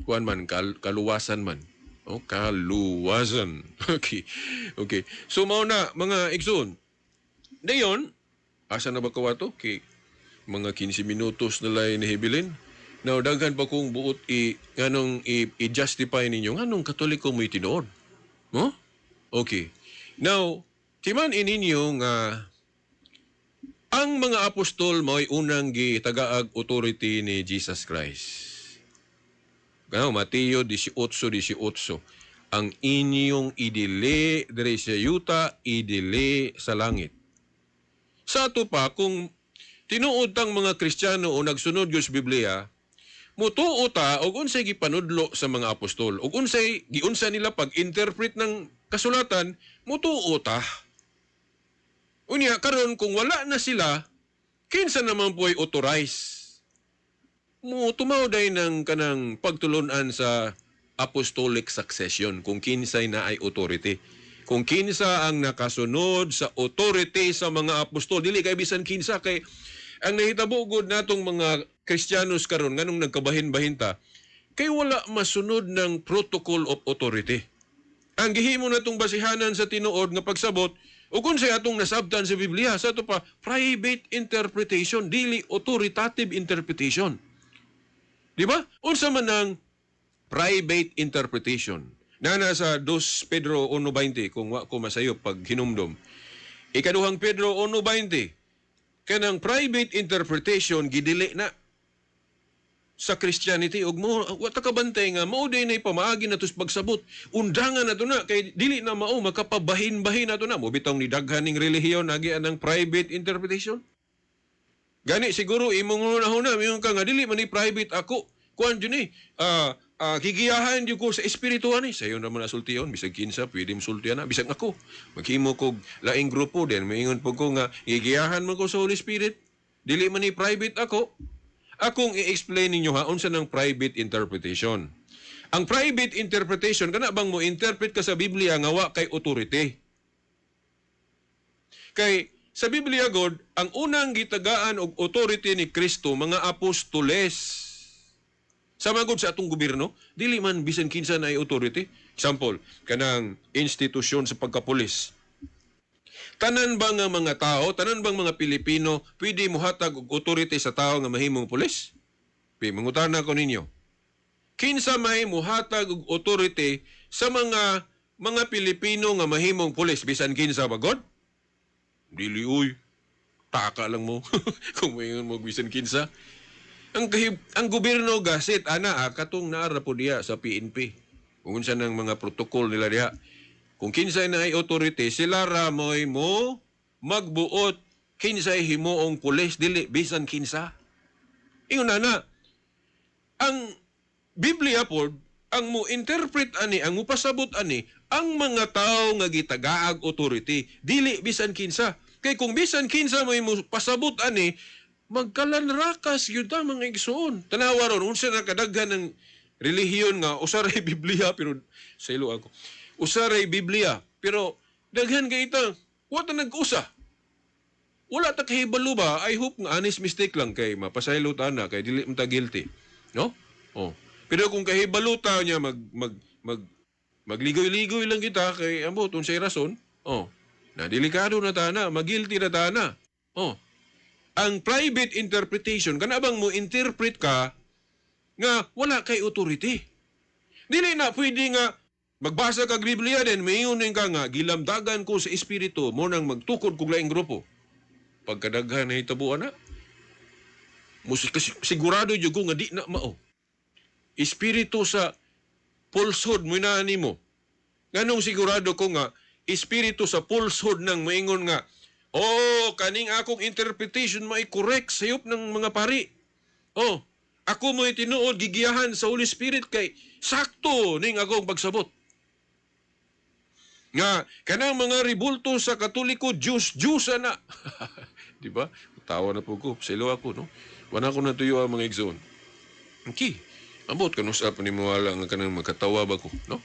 kuan man kaluwasan man. Oh, kaluwasan. Okay. So mao na, mga igsoon. Dayon, asa na ba ko ato? Kay Mga 15 minutos na lang nahibilin. Now, daghan pa kong buot i nganong i-justify ninyo nganong Katoliko mo'y tinuod. No? Okay. Now, timan ininyo nga ang mga apostol mo'y unang gitagaag authority ni Jesus Christ. Gano, Mateo 18:18. Ang inyong idili diri sa yuta, idili sa langit. Sa ato pa, kung tinuod tang mga Kristiyano o nagsunod gyud sa Biblia, mutuo ta og unsay gipanudlo sa mga apostol ug unsay giunsa nila pag-interpret ng kasulatan, mutuo ta. Unya karon kung wala na sila, kinsa naman po'y authorize? Mo tumaw day ng kanang pagtulunan sa apostolic succession kung kinsay na ay authority. Kung kinsa ang nakasunod sa authority sa mga apostol, dili kay bisan kinsa, kay ang nahitabo gud natong mga Kristiyanos karon, nganong nagkabahin-bahin ta, kay wala masunod ng protocol of authority. Ang gihimo natong basihanan sa tinuod nga pagsabot ug unsay atong nasabtan sa Biblia, sa ato pa private interpretation, dili authoritative interpretation. Di ba? Unsa man ang private interpretation? Nana sa 2 Pedro 1:20, kung wa ko masayop pag hinumdom. Ikaduhang Pedro 1:20, kanang private interpretation gidili na sa Christianity ug mo wa ta kabantay nga mao day nay pamaagi nato sa pagsabot. Undangan nato na kay dili na mao makapabahin-bahin nato na mo bitong ni daghan ning relihiyon agi ang private interpretation. Gani siguro imong hunahuna, moingon ka nga dili man ni private ako. Kuan jud ni, gigiyahan jud ko sa espiritu ani. Sayo naman nasultiyon, bisag kinsa pwede mosultihan na, bisag ako. Maghimo kog laing grupo din, moingon pud ko nga gigiyahan man ko sa Holy Spirit. Dili man ni private ako. Akong i-explain ninyo ha unsa ng private interpretation. Ang private interpretation, kana bang mo interpret ka sa Biblia nga wa kay authority. Kay sa Biblia god, ang unang gitagaan og authority ni Kristo mga apostoles. Sama gud sa atong gobyerno, dili man bisan kinsa na ay authority. Example, kanang institusyon sa pagkapulis. Tanan ba nga mga tao, tanan bang mga Pilipino pwede mohatag og authority sa tao nga mahimong pulis? Pi, mangutana ko ninyo. Kinsa may muhatag og authority sa mga Pilipino nga mahimong pulis, bisan kinsa ba god? Dili uy. Taka lang mo kung moingon mo bisan kinsa. Ang gobyerno gasit ana, katong naara po diya sa PNP. Kung unsa ng mga protocol nila diha. Kung kinsay na ay authority, sila ra mo'y mo magbuot kinsay himuong pulis, dili bisan kinsa. Ingon na na. Ang Biblia pod, ang mo interpret ani, ang mupasabot ani, ang mga tao nga gitagaag authority, dili bisan kinsa. Kay kung bisan kinsa may mo pasabot ani, magkalanrakas yun ta, mga igsoon. Tanawa ron, unsa na kadaghan ng relihiyon nga usa ray Biblia, pero sa ilo ako. Usa ray Biblia, pero daghan kay ita, wa ta nag-usa. Wala ta kahibalo ba? I hope nga honest mistake lang kay mapasaylo ta na kay dili man ta guilty. No? Oh. Pero kung kahibalo ta niya, mag mag mag magligoy-ligoy lang kita kay ambot unsay rason. Oh. Na delikado na ta na, magilty na ta na. Oh. Ang private interpretation, kana bang mo interpret ka nga wala kay authority. Dili na pwede nga magbasa kag Biblia din mayon ka nga gilamdagan ko sa espiritu mo nang magtukod kog laing grupo. Pagkadaghan na hitabuan na. Musik sigurado jud ko nga di na mao. Espiritu sa falsehood mo na nimo. Nganong sigurado ko nga espiritu sa falsehood nang moingon nga, "Oh, kaning akong interpretation may correct sayop ng mga pari. Oh, ako mo'y tinuod gigiyahan sa Holy Spirit kay sakto ning akong pagsabot." Nga kanang mga ribulto sa Katoliko, Diyos Diyos na. Di ba? Tawa na po ko. Silo ako, no? Wala ko natuyo ang mga igsoon. Okay. Ambot kanus pa ni mo wala nga kanang makatawa ba ko, no?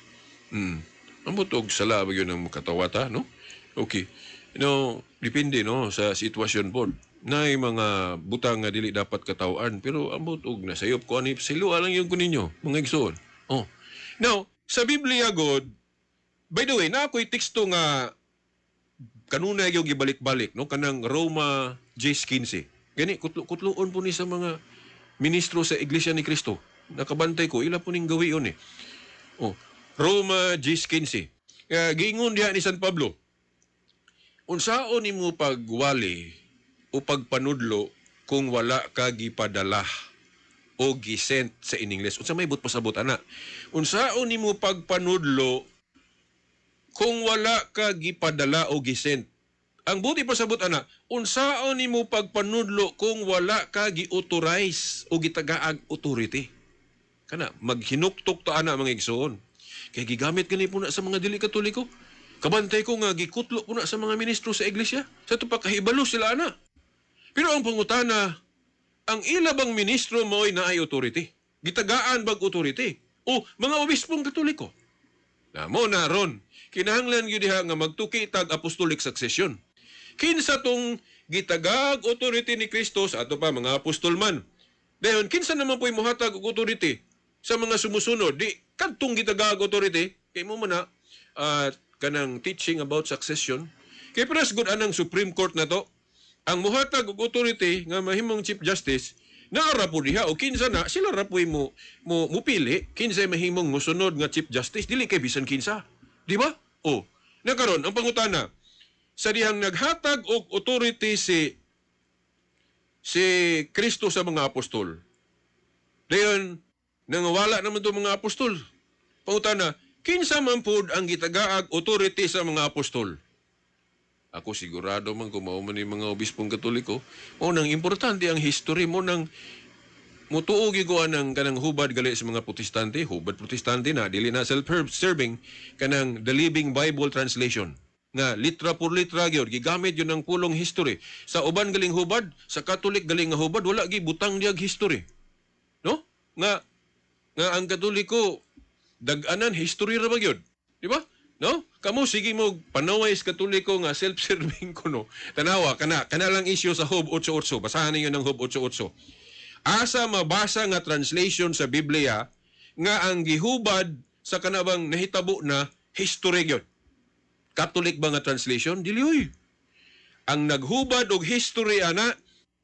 Ambot og sala ba yun ang makatawa ta, no? Okay. No, depende no sa sitwasyon po. Nay mga butang nga dili dapat katawaan, pero ambot og nasayop ko ani, silo lang yung kuninyo, mga igsoon. Oh. Now, sa Biblia god, by the way, na ako'y teksto nga kanunay yung gibalik-balik, no, kanang Roma 10:15. Gani kutlo-kutloon po ni sa mga ministro sa Iglesia ni Cristo. Nakabantay ko ila po ning gawion eh. Oh, Roma 10:15. Giingon diha ni San Pablo, unsaon nimo pagwali o pagpanudlo kung wala ka gipadala o gisent sa in English? Unsa may but pasabot ana? Unsaon nimo pagpanudlo kung wala ka gipadala o gisent? Ang buti pasabot ana, unsaon nimo pagpanudlo kung wala ka gi-authorize o gitagaag authority? Kana maghinuktok ta ana, mga igsoon. Kay gigamit gani po na sa mga dili Katoliko. Kabantay ko nga gikutlo po na sa mga ministro sa iglesia. Sa ito pa kahibalo sila ana. Pero ang pangutana, ang ila bang ministro mo'y naay authority? Gitagaan bag authority? O mga obispong Katoliko? Na mo na ron, kinahanglan gyud diha nga magtuki tag apostolic succession. Kinsa tong gitagaag authority ni Kristo sa ato pa mga apostol man? Dayon kinsa naman po'y mohatag og authority sa mga sumusunod? Di kadtong gitagaag authority kay mo man na at kanang teaching about succession. Kay paras gud anang Supreme Court na to. Ang muhatag og authority nga mahimong Chief Justice naara po diha, o kinsa na sila ra po'y mo mo mupili kinsay mahimong mosunod nga Chief Justice, dili kay bisan kinsa, di ba? O nakaron ang pangutana, sa dihang naghatag og authority si Kristo sa mga apostol, dayon nangawala naman to mga apostol, pangutana, kinsa man pud ang gitagaag authority sa mga apostol? Ako sigurado man kung mao man ni mga obispong Katoliko, mao nang importante ang history mo nang mutuo gyud ko anang kanang hubad gali sa mga Protestante, hubad Protestante na dili na self-serving, kanang The Living Bible Translation nga litra por litra gyud gigamit yun ang pulong history. Sa uban galing hubad, sa Catholic galing nga hubad, wala gi butang diag history. No? Nga nga ang Katoliko dag-anan history ra ba gyud? Di ba? No? Kamo sige mo panaway sa Katoliko nga self-serving kuno. Tanawa kana kana lang issue sa Job 8:8. Basahan ninyo ng Job 8:8. Asa mabasa nga translation sa Biblia nga ang gihubad sa kanabang nahitabo na history gyud? Catholic ba nga translation? Dili oy. Ang naghubad og history ana,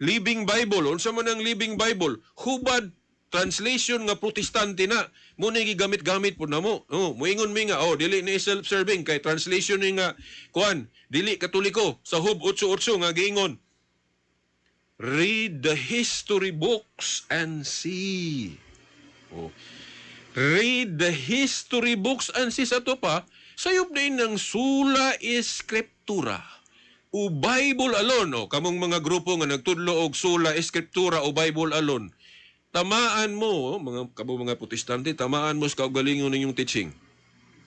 Living Bible. Unsa man ang Living Bible? Hubad translation nga Protestante na. Mo na gigamit-gamit pud namo. Oh, moingon mi nga oh dili ni self-serving kay translation ni nga kuan, dili Katoliko sa Job 8:8 nga giingon, "Read the history books and see." Oh. Read the history books and see. Sa to pa, sayop din ng sola scriptura o Bible alone. O, kamong mga grupo nga nagtudlo og sola scriptura o Bible alone. Tamaan mo, oh, mga kamo mga Protestante, tamaan mo sa kaugalingon ninyong teaching.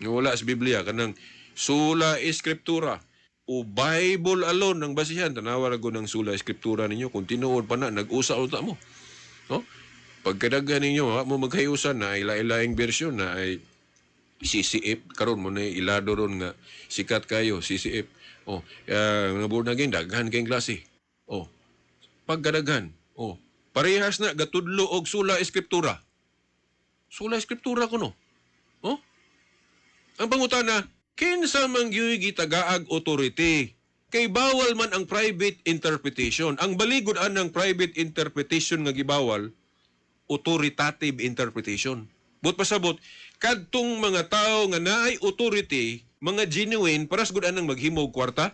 Nga wala sa Biblia, kanang sola scriptura o Bible alone ang basihan. Tanawa ra ng sola scriptura ninyo. Kung tinuod pa na, nag-usa unta mo. No? Pagkadaghan ninyo, ha, mo magkayusan na ila-ilaing version na ay CCF karon mo na ilado ron nga sikat kayo CCF. Oh, mga born again daghan kayong klase. Oh, pagkadaghan, oh, parehas na gatudlo og sola scriptura. Sola scriptura kuno. Oh, ang pangutana, kinsa man gyud gitagaag authority? Kay bawal man ang private interpretation. Ang baligod anang private interpretation nga gibawal, authoritative interpretation. But pasabot, kadtong mga tao nga naay authority, mga genuine, paras gud anang maghimog kwarta.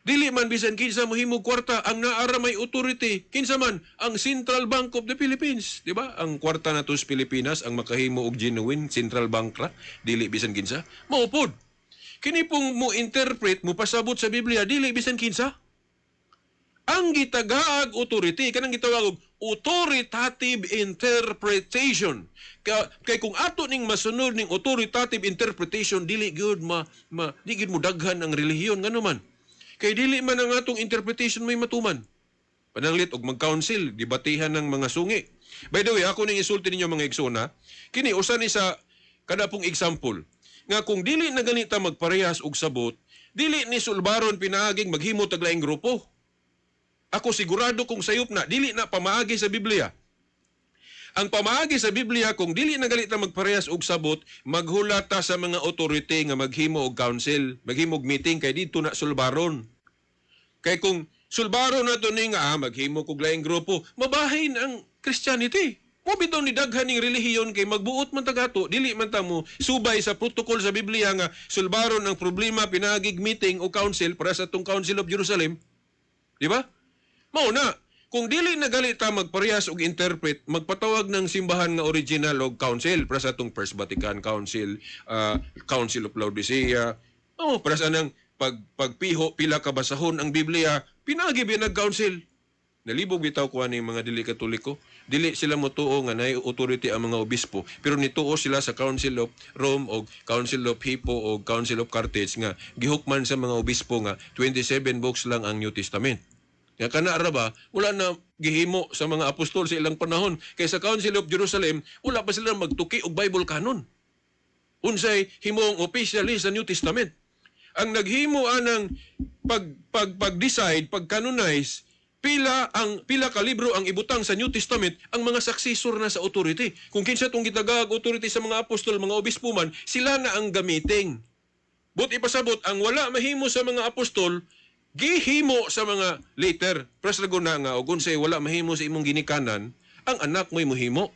Dili man bisan kinsa mohimog kwarta, ang naara may authority. Kinsa man? Ang Central Bank of the Philippines, di ba? Ang kwarta nato sa Pilipinas ang makahimo og genuine central bank ra, dili bisan kinsa. Mao pod. Kini pong mo interpret, mo pasabot sa Biblia, dili bisan kinsa. Ang gitagaag authority kanang gitawag og authoritative interpretation. Kay kung ato ning masunod ning authoritative interpretation, dili gyud ma, ma di gyud mo daghan ang relihiyon, ngano man? Kay dili man ang atong interpretation may matuman. Pananglit og mag-council, debatihan ng mga sungi. By the way, ako ning isulti ninyo, mga igsuna, kini usa ni sa kada pong example nga kung dili na ganita magparehas og sabot, dili ni sulbaron pinaaging maghimo tag laing grupo. Ako sigurado kung sayop na, dili na pamaagi sa Biblia. Ang pamaagi sa Biblia, kung dili na ganita magparehas og sabot, maghulata sa mga authority nga maghimo og council, maghimo og meeting kay didto na sulbaron. Kay kung Sulbaro na to ni nga maghimo kog laing grupo, mabahin ang Christianity. Mo bitaw ni daghan ning relihiyon kay magbuot man tagato, dili man ta mo subay sa protocol sa Biblia nga sulbaron ang problema pinaagig meeting o council para sa atong Council of Jerusalem. Di ba? Mao na, kung dili na gali ta magparehas og interpret, magpatawag ng simbahan nga original og council para sa atong First Vatican Council, Council of Laodicea, oh, para sa nang pagpiho pila ka basahon ang Biblia, pinaagi ba nag-council? Nalibog bitaw ko ani mga dili Katoliko. Dili sila motuo nga naay authority ang mga obispo, pero nituo sila sa Council of Rome o Council of Hippo o Council of Carthage nga gihukman sa mga obispo nga 27 books lang ang New Testament. Nga kana ra ba, wala na gihimo sa mga apostol sa ilang panahon. Kay sa Council of Jerusalem, wala pa sila magtuki og Bible canon. Unsay himong officially sa New Testament. Ang naghimo anang pag pag pag-decide, pag-canonize, pila ka libro ang ibutang sa New Testament ang mga successor na sa authority. Kung kinsa tong gitagag authority sa mga apostol, mga obispo man, sila na ang gamitin. But ipasabot ang wala mahimo sa mga apostol, gihimo sa mga later. Pres na nga og unsay wala mahimo sa imong ginikanan, ang anak mo'y mohimo.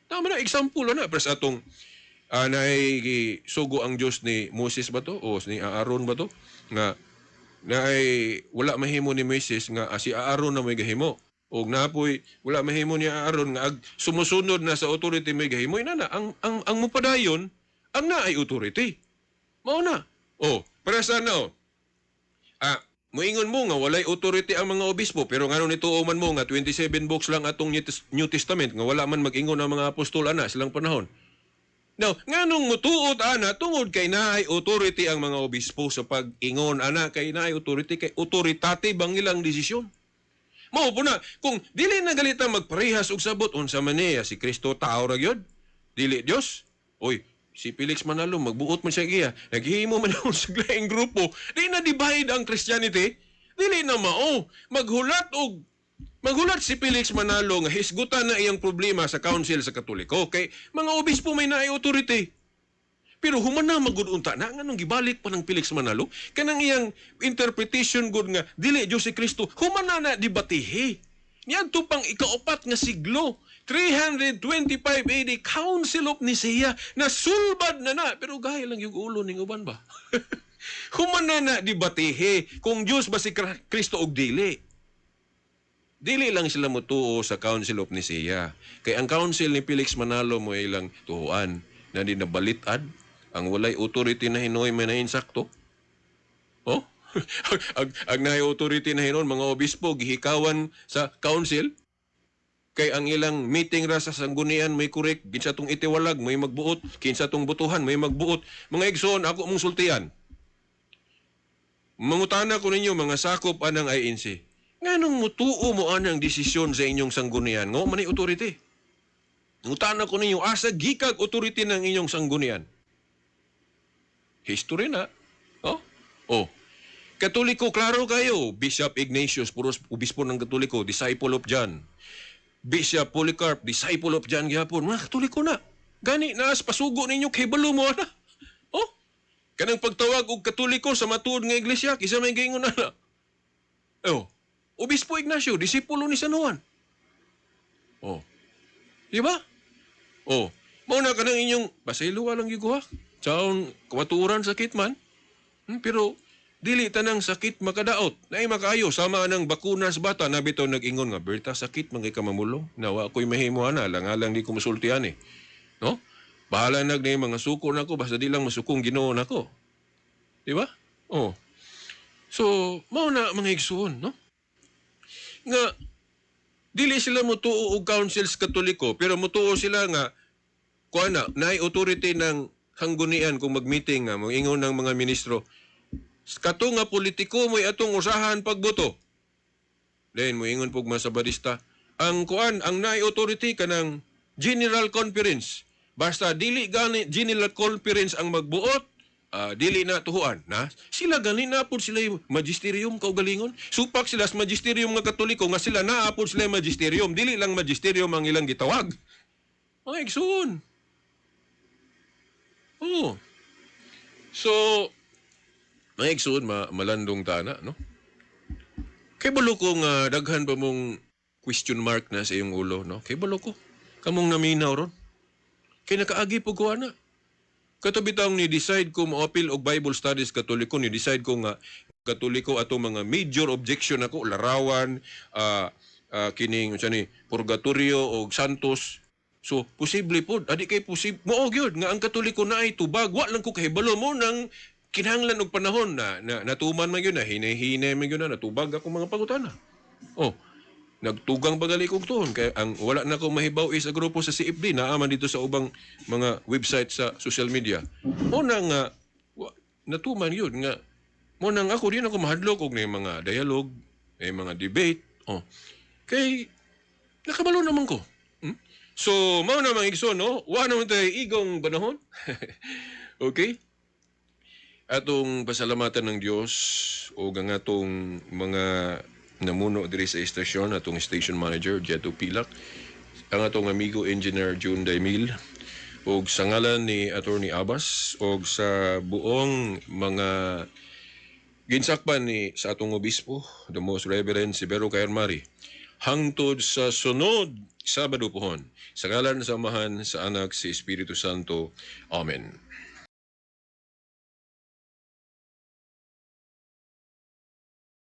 Tama na example na pres atong nay sugo ang Dios ni Moses ba to o ni Aaron ba to nga na ay wala mahimo ni Moises nga si Aaron na may gahimo og napoy wala mahimo ni Aaron nga ag sumusunod na sa authority may gahimo, ina na ang mupadayon ang naay authority. Mao na, oh, para sa ano, muingon mo nga walay authority ang mga obispo, pero ngano nituo man mo nga 27 books lang atong New Testament nga wala man mag-ingon ang mga apostol ana silang panahon? Now, nganong mutuot ana? Tungod kay naay authority ang mga obispo sa pag-ingon ana, kay naay authority, kay authoritative ang ilang desisyon. Mao po na, kung dili na galita magparehas og sabot, unsa man niya si Kristo, tao ra gyud, dili Dios. Oy, si Felix Manalo magbuot man siya giya, naghihimo man ako sa laing grupo, di na divide ang Christianity, dili na mao. Maghulat si Felix Manalo nga hisgutan na iyang problema sa council sa Katoliko kay mga obispo may naay authority. Pero human na magud unta na, nganong gibalik pa ng Felix Manalo kanang iyang interpretation gud nga dili Dios si Kristo, human na na debatihi. Niadto pang ikaupat nga siglo, 325 AD, Council of Nicaea, nasulbad na na, pero gaya lang yung ulo ning uban ba. Human na na debatihi kung Dios ba si Kristo og dili. Dili lang sila motuo sa Council of Nicaea. Kay ang Council ni Felix Manalo mo ilang tuhuan na di nabalitad ang walay authority na hinoy may nainsakto. Oh? Ag naay authority na hinon mga obispo gihikawan sa council kay ang ilang meeting ra sa sanggunian may correct, kinsa tong itiwalag may magbuot, kinsa tong botohan may magbuot. Mga igsoon, ako mong sultian, mangutana ko ninyo mga sakop anang INC, nganong mutuo mo anang desisyon sa inyong sanggunian ngo man authority? Mangutana ko ninyo, asa gikag authority ng inyong sanggunian? History na, oh oh Katoliko, klaro kayo. Bishop Ignatius, puros obispo ng Katoliko, disciple of John. Bishop Polycarp, disciple of John gyapon. Mga Katoliko na. Gani, naas pasugo ninyo, kay balo mo na. Oh, kanang pagtawag og Katoliko sa matuod nga iglesia, kisa may gaingon na na. Oh, Obispo Ignacio, disipulo ni San Juan. Oh. Di ba? Oh, mao na kanang inyong pasaylo lang gyud ko ha. Saon kamatuoran, sakit man. Pero dili tanang sakit makadaot. Naay makaayo sama nang bakuna sa bata na bitaw nag-ingon nga Berta, sakit man kay kamamulong. Nawa ko'y mahimo ana, lang-alang di ko musultian eh. No? Bahala nag na mga suko nako, basta di lang masukong Ginoo nako. Di ba? Oh. So, mao na, mga igsuon, no? Nga dili sila motuo og councils Katoliko, pero motuo sila nga kuan na naay authority ng sanggunian kung mag-meeting nga moingon ng mga ministro, kato nga politiko mo'y atong usahan pagboto. Then moingon pug mga Sabadista, ang kuan ang naay authority kanang General Conference, basta dili gani General Conference ang magbuot, dili na tuhuan na. Sila gani na pud sila yung magisterium kaugalingon, supak sila sa magisterium nga Katoliko nga sila naa pud sila yung magisterium, dili lang magisterium ang ilang gitawag, mga igsoon. Oh, so mga igsoon, malandong tana, no? Kay balo ko nga daghan pa mong question mark na sa iyong ulo, no? Kay balo ko. Kamong naminaw ron. Kay nakaagi po ko ana. Kato bitawng ni decide ko moapil og Bible Studies Katoliko, ni decide ko nga Katoliko ato mga major objection ako larawan, kining unsa ni purgatorio og santos. So posible pod, adi kay posible mao gyud nga ang Katoliko na ay tubag. Wa lang ko kahibalo mo nang kinahanglan og panahon na natuman man gyud na hinay-hinay man gyud na natubag ako mga pangutana. Oh, nagtugang bagali kog tuon kay ang wala na ko mahibaw is sa grupo sa CFD naa man dito sa ubang mga website sa social media. Mo na nga natuman yun nga mo nang ako din ako mahadlok og na mga dialogue, na mga debate. Oh. Kay nakabalo naman ko. So, mao na mga igsoon, no? Wa naman tayo igong panahon. Okay? Atong pasalamatan ng Dios o ang atong mga namuno diri sa istasyon, atong station manager Jeto Pilak, ang atong amigo engineer June Daimil, ug sa ngalan ni Attorney Abbas og sa buong mga ginsakpan ni sa atong obispo, the Most Reverend Severo Caermari, hangtod sa sunod Sabado pohon. Sa ngalan sa Amahan, sa Anak, sa Espiritu Santo. Amen.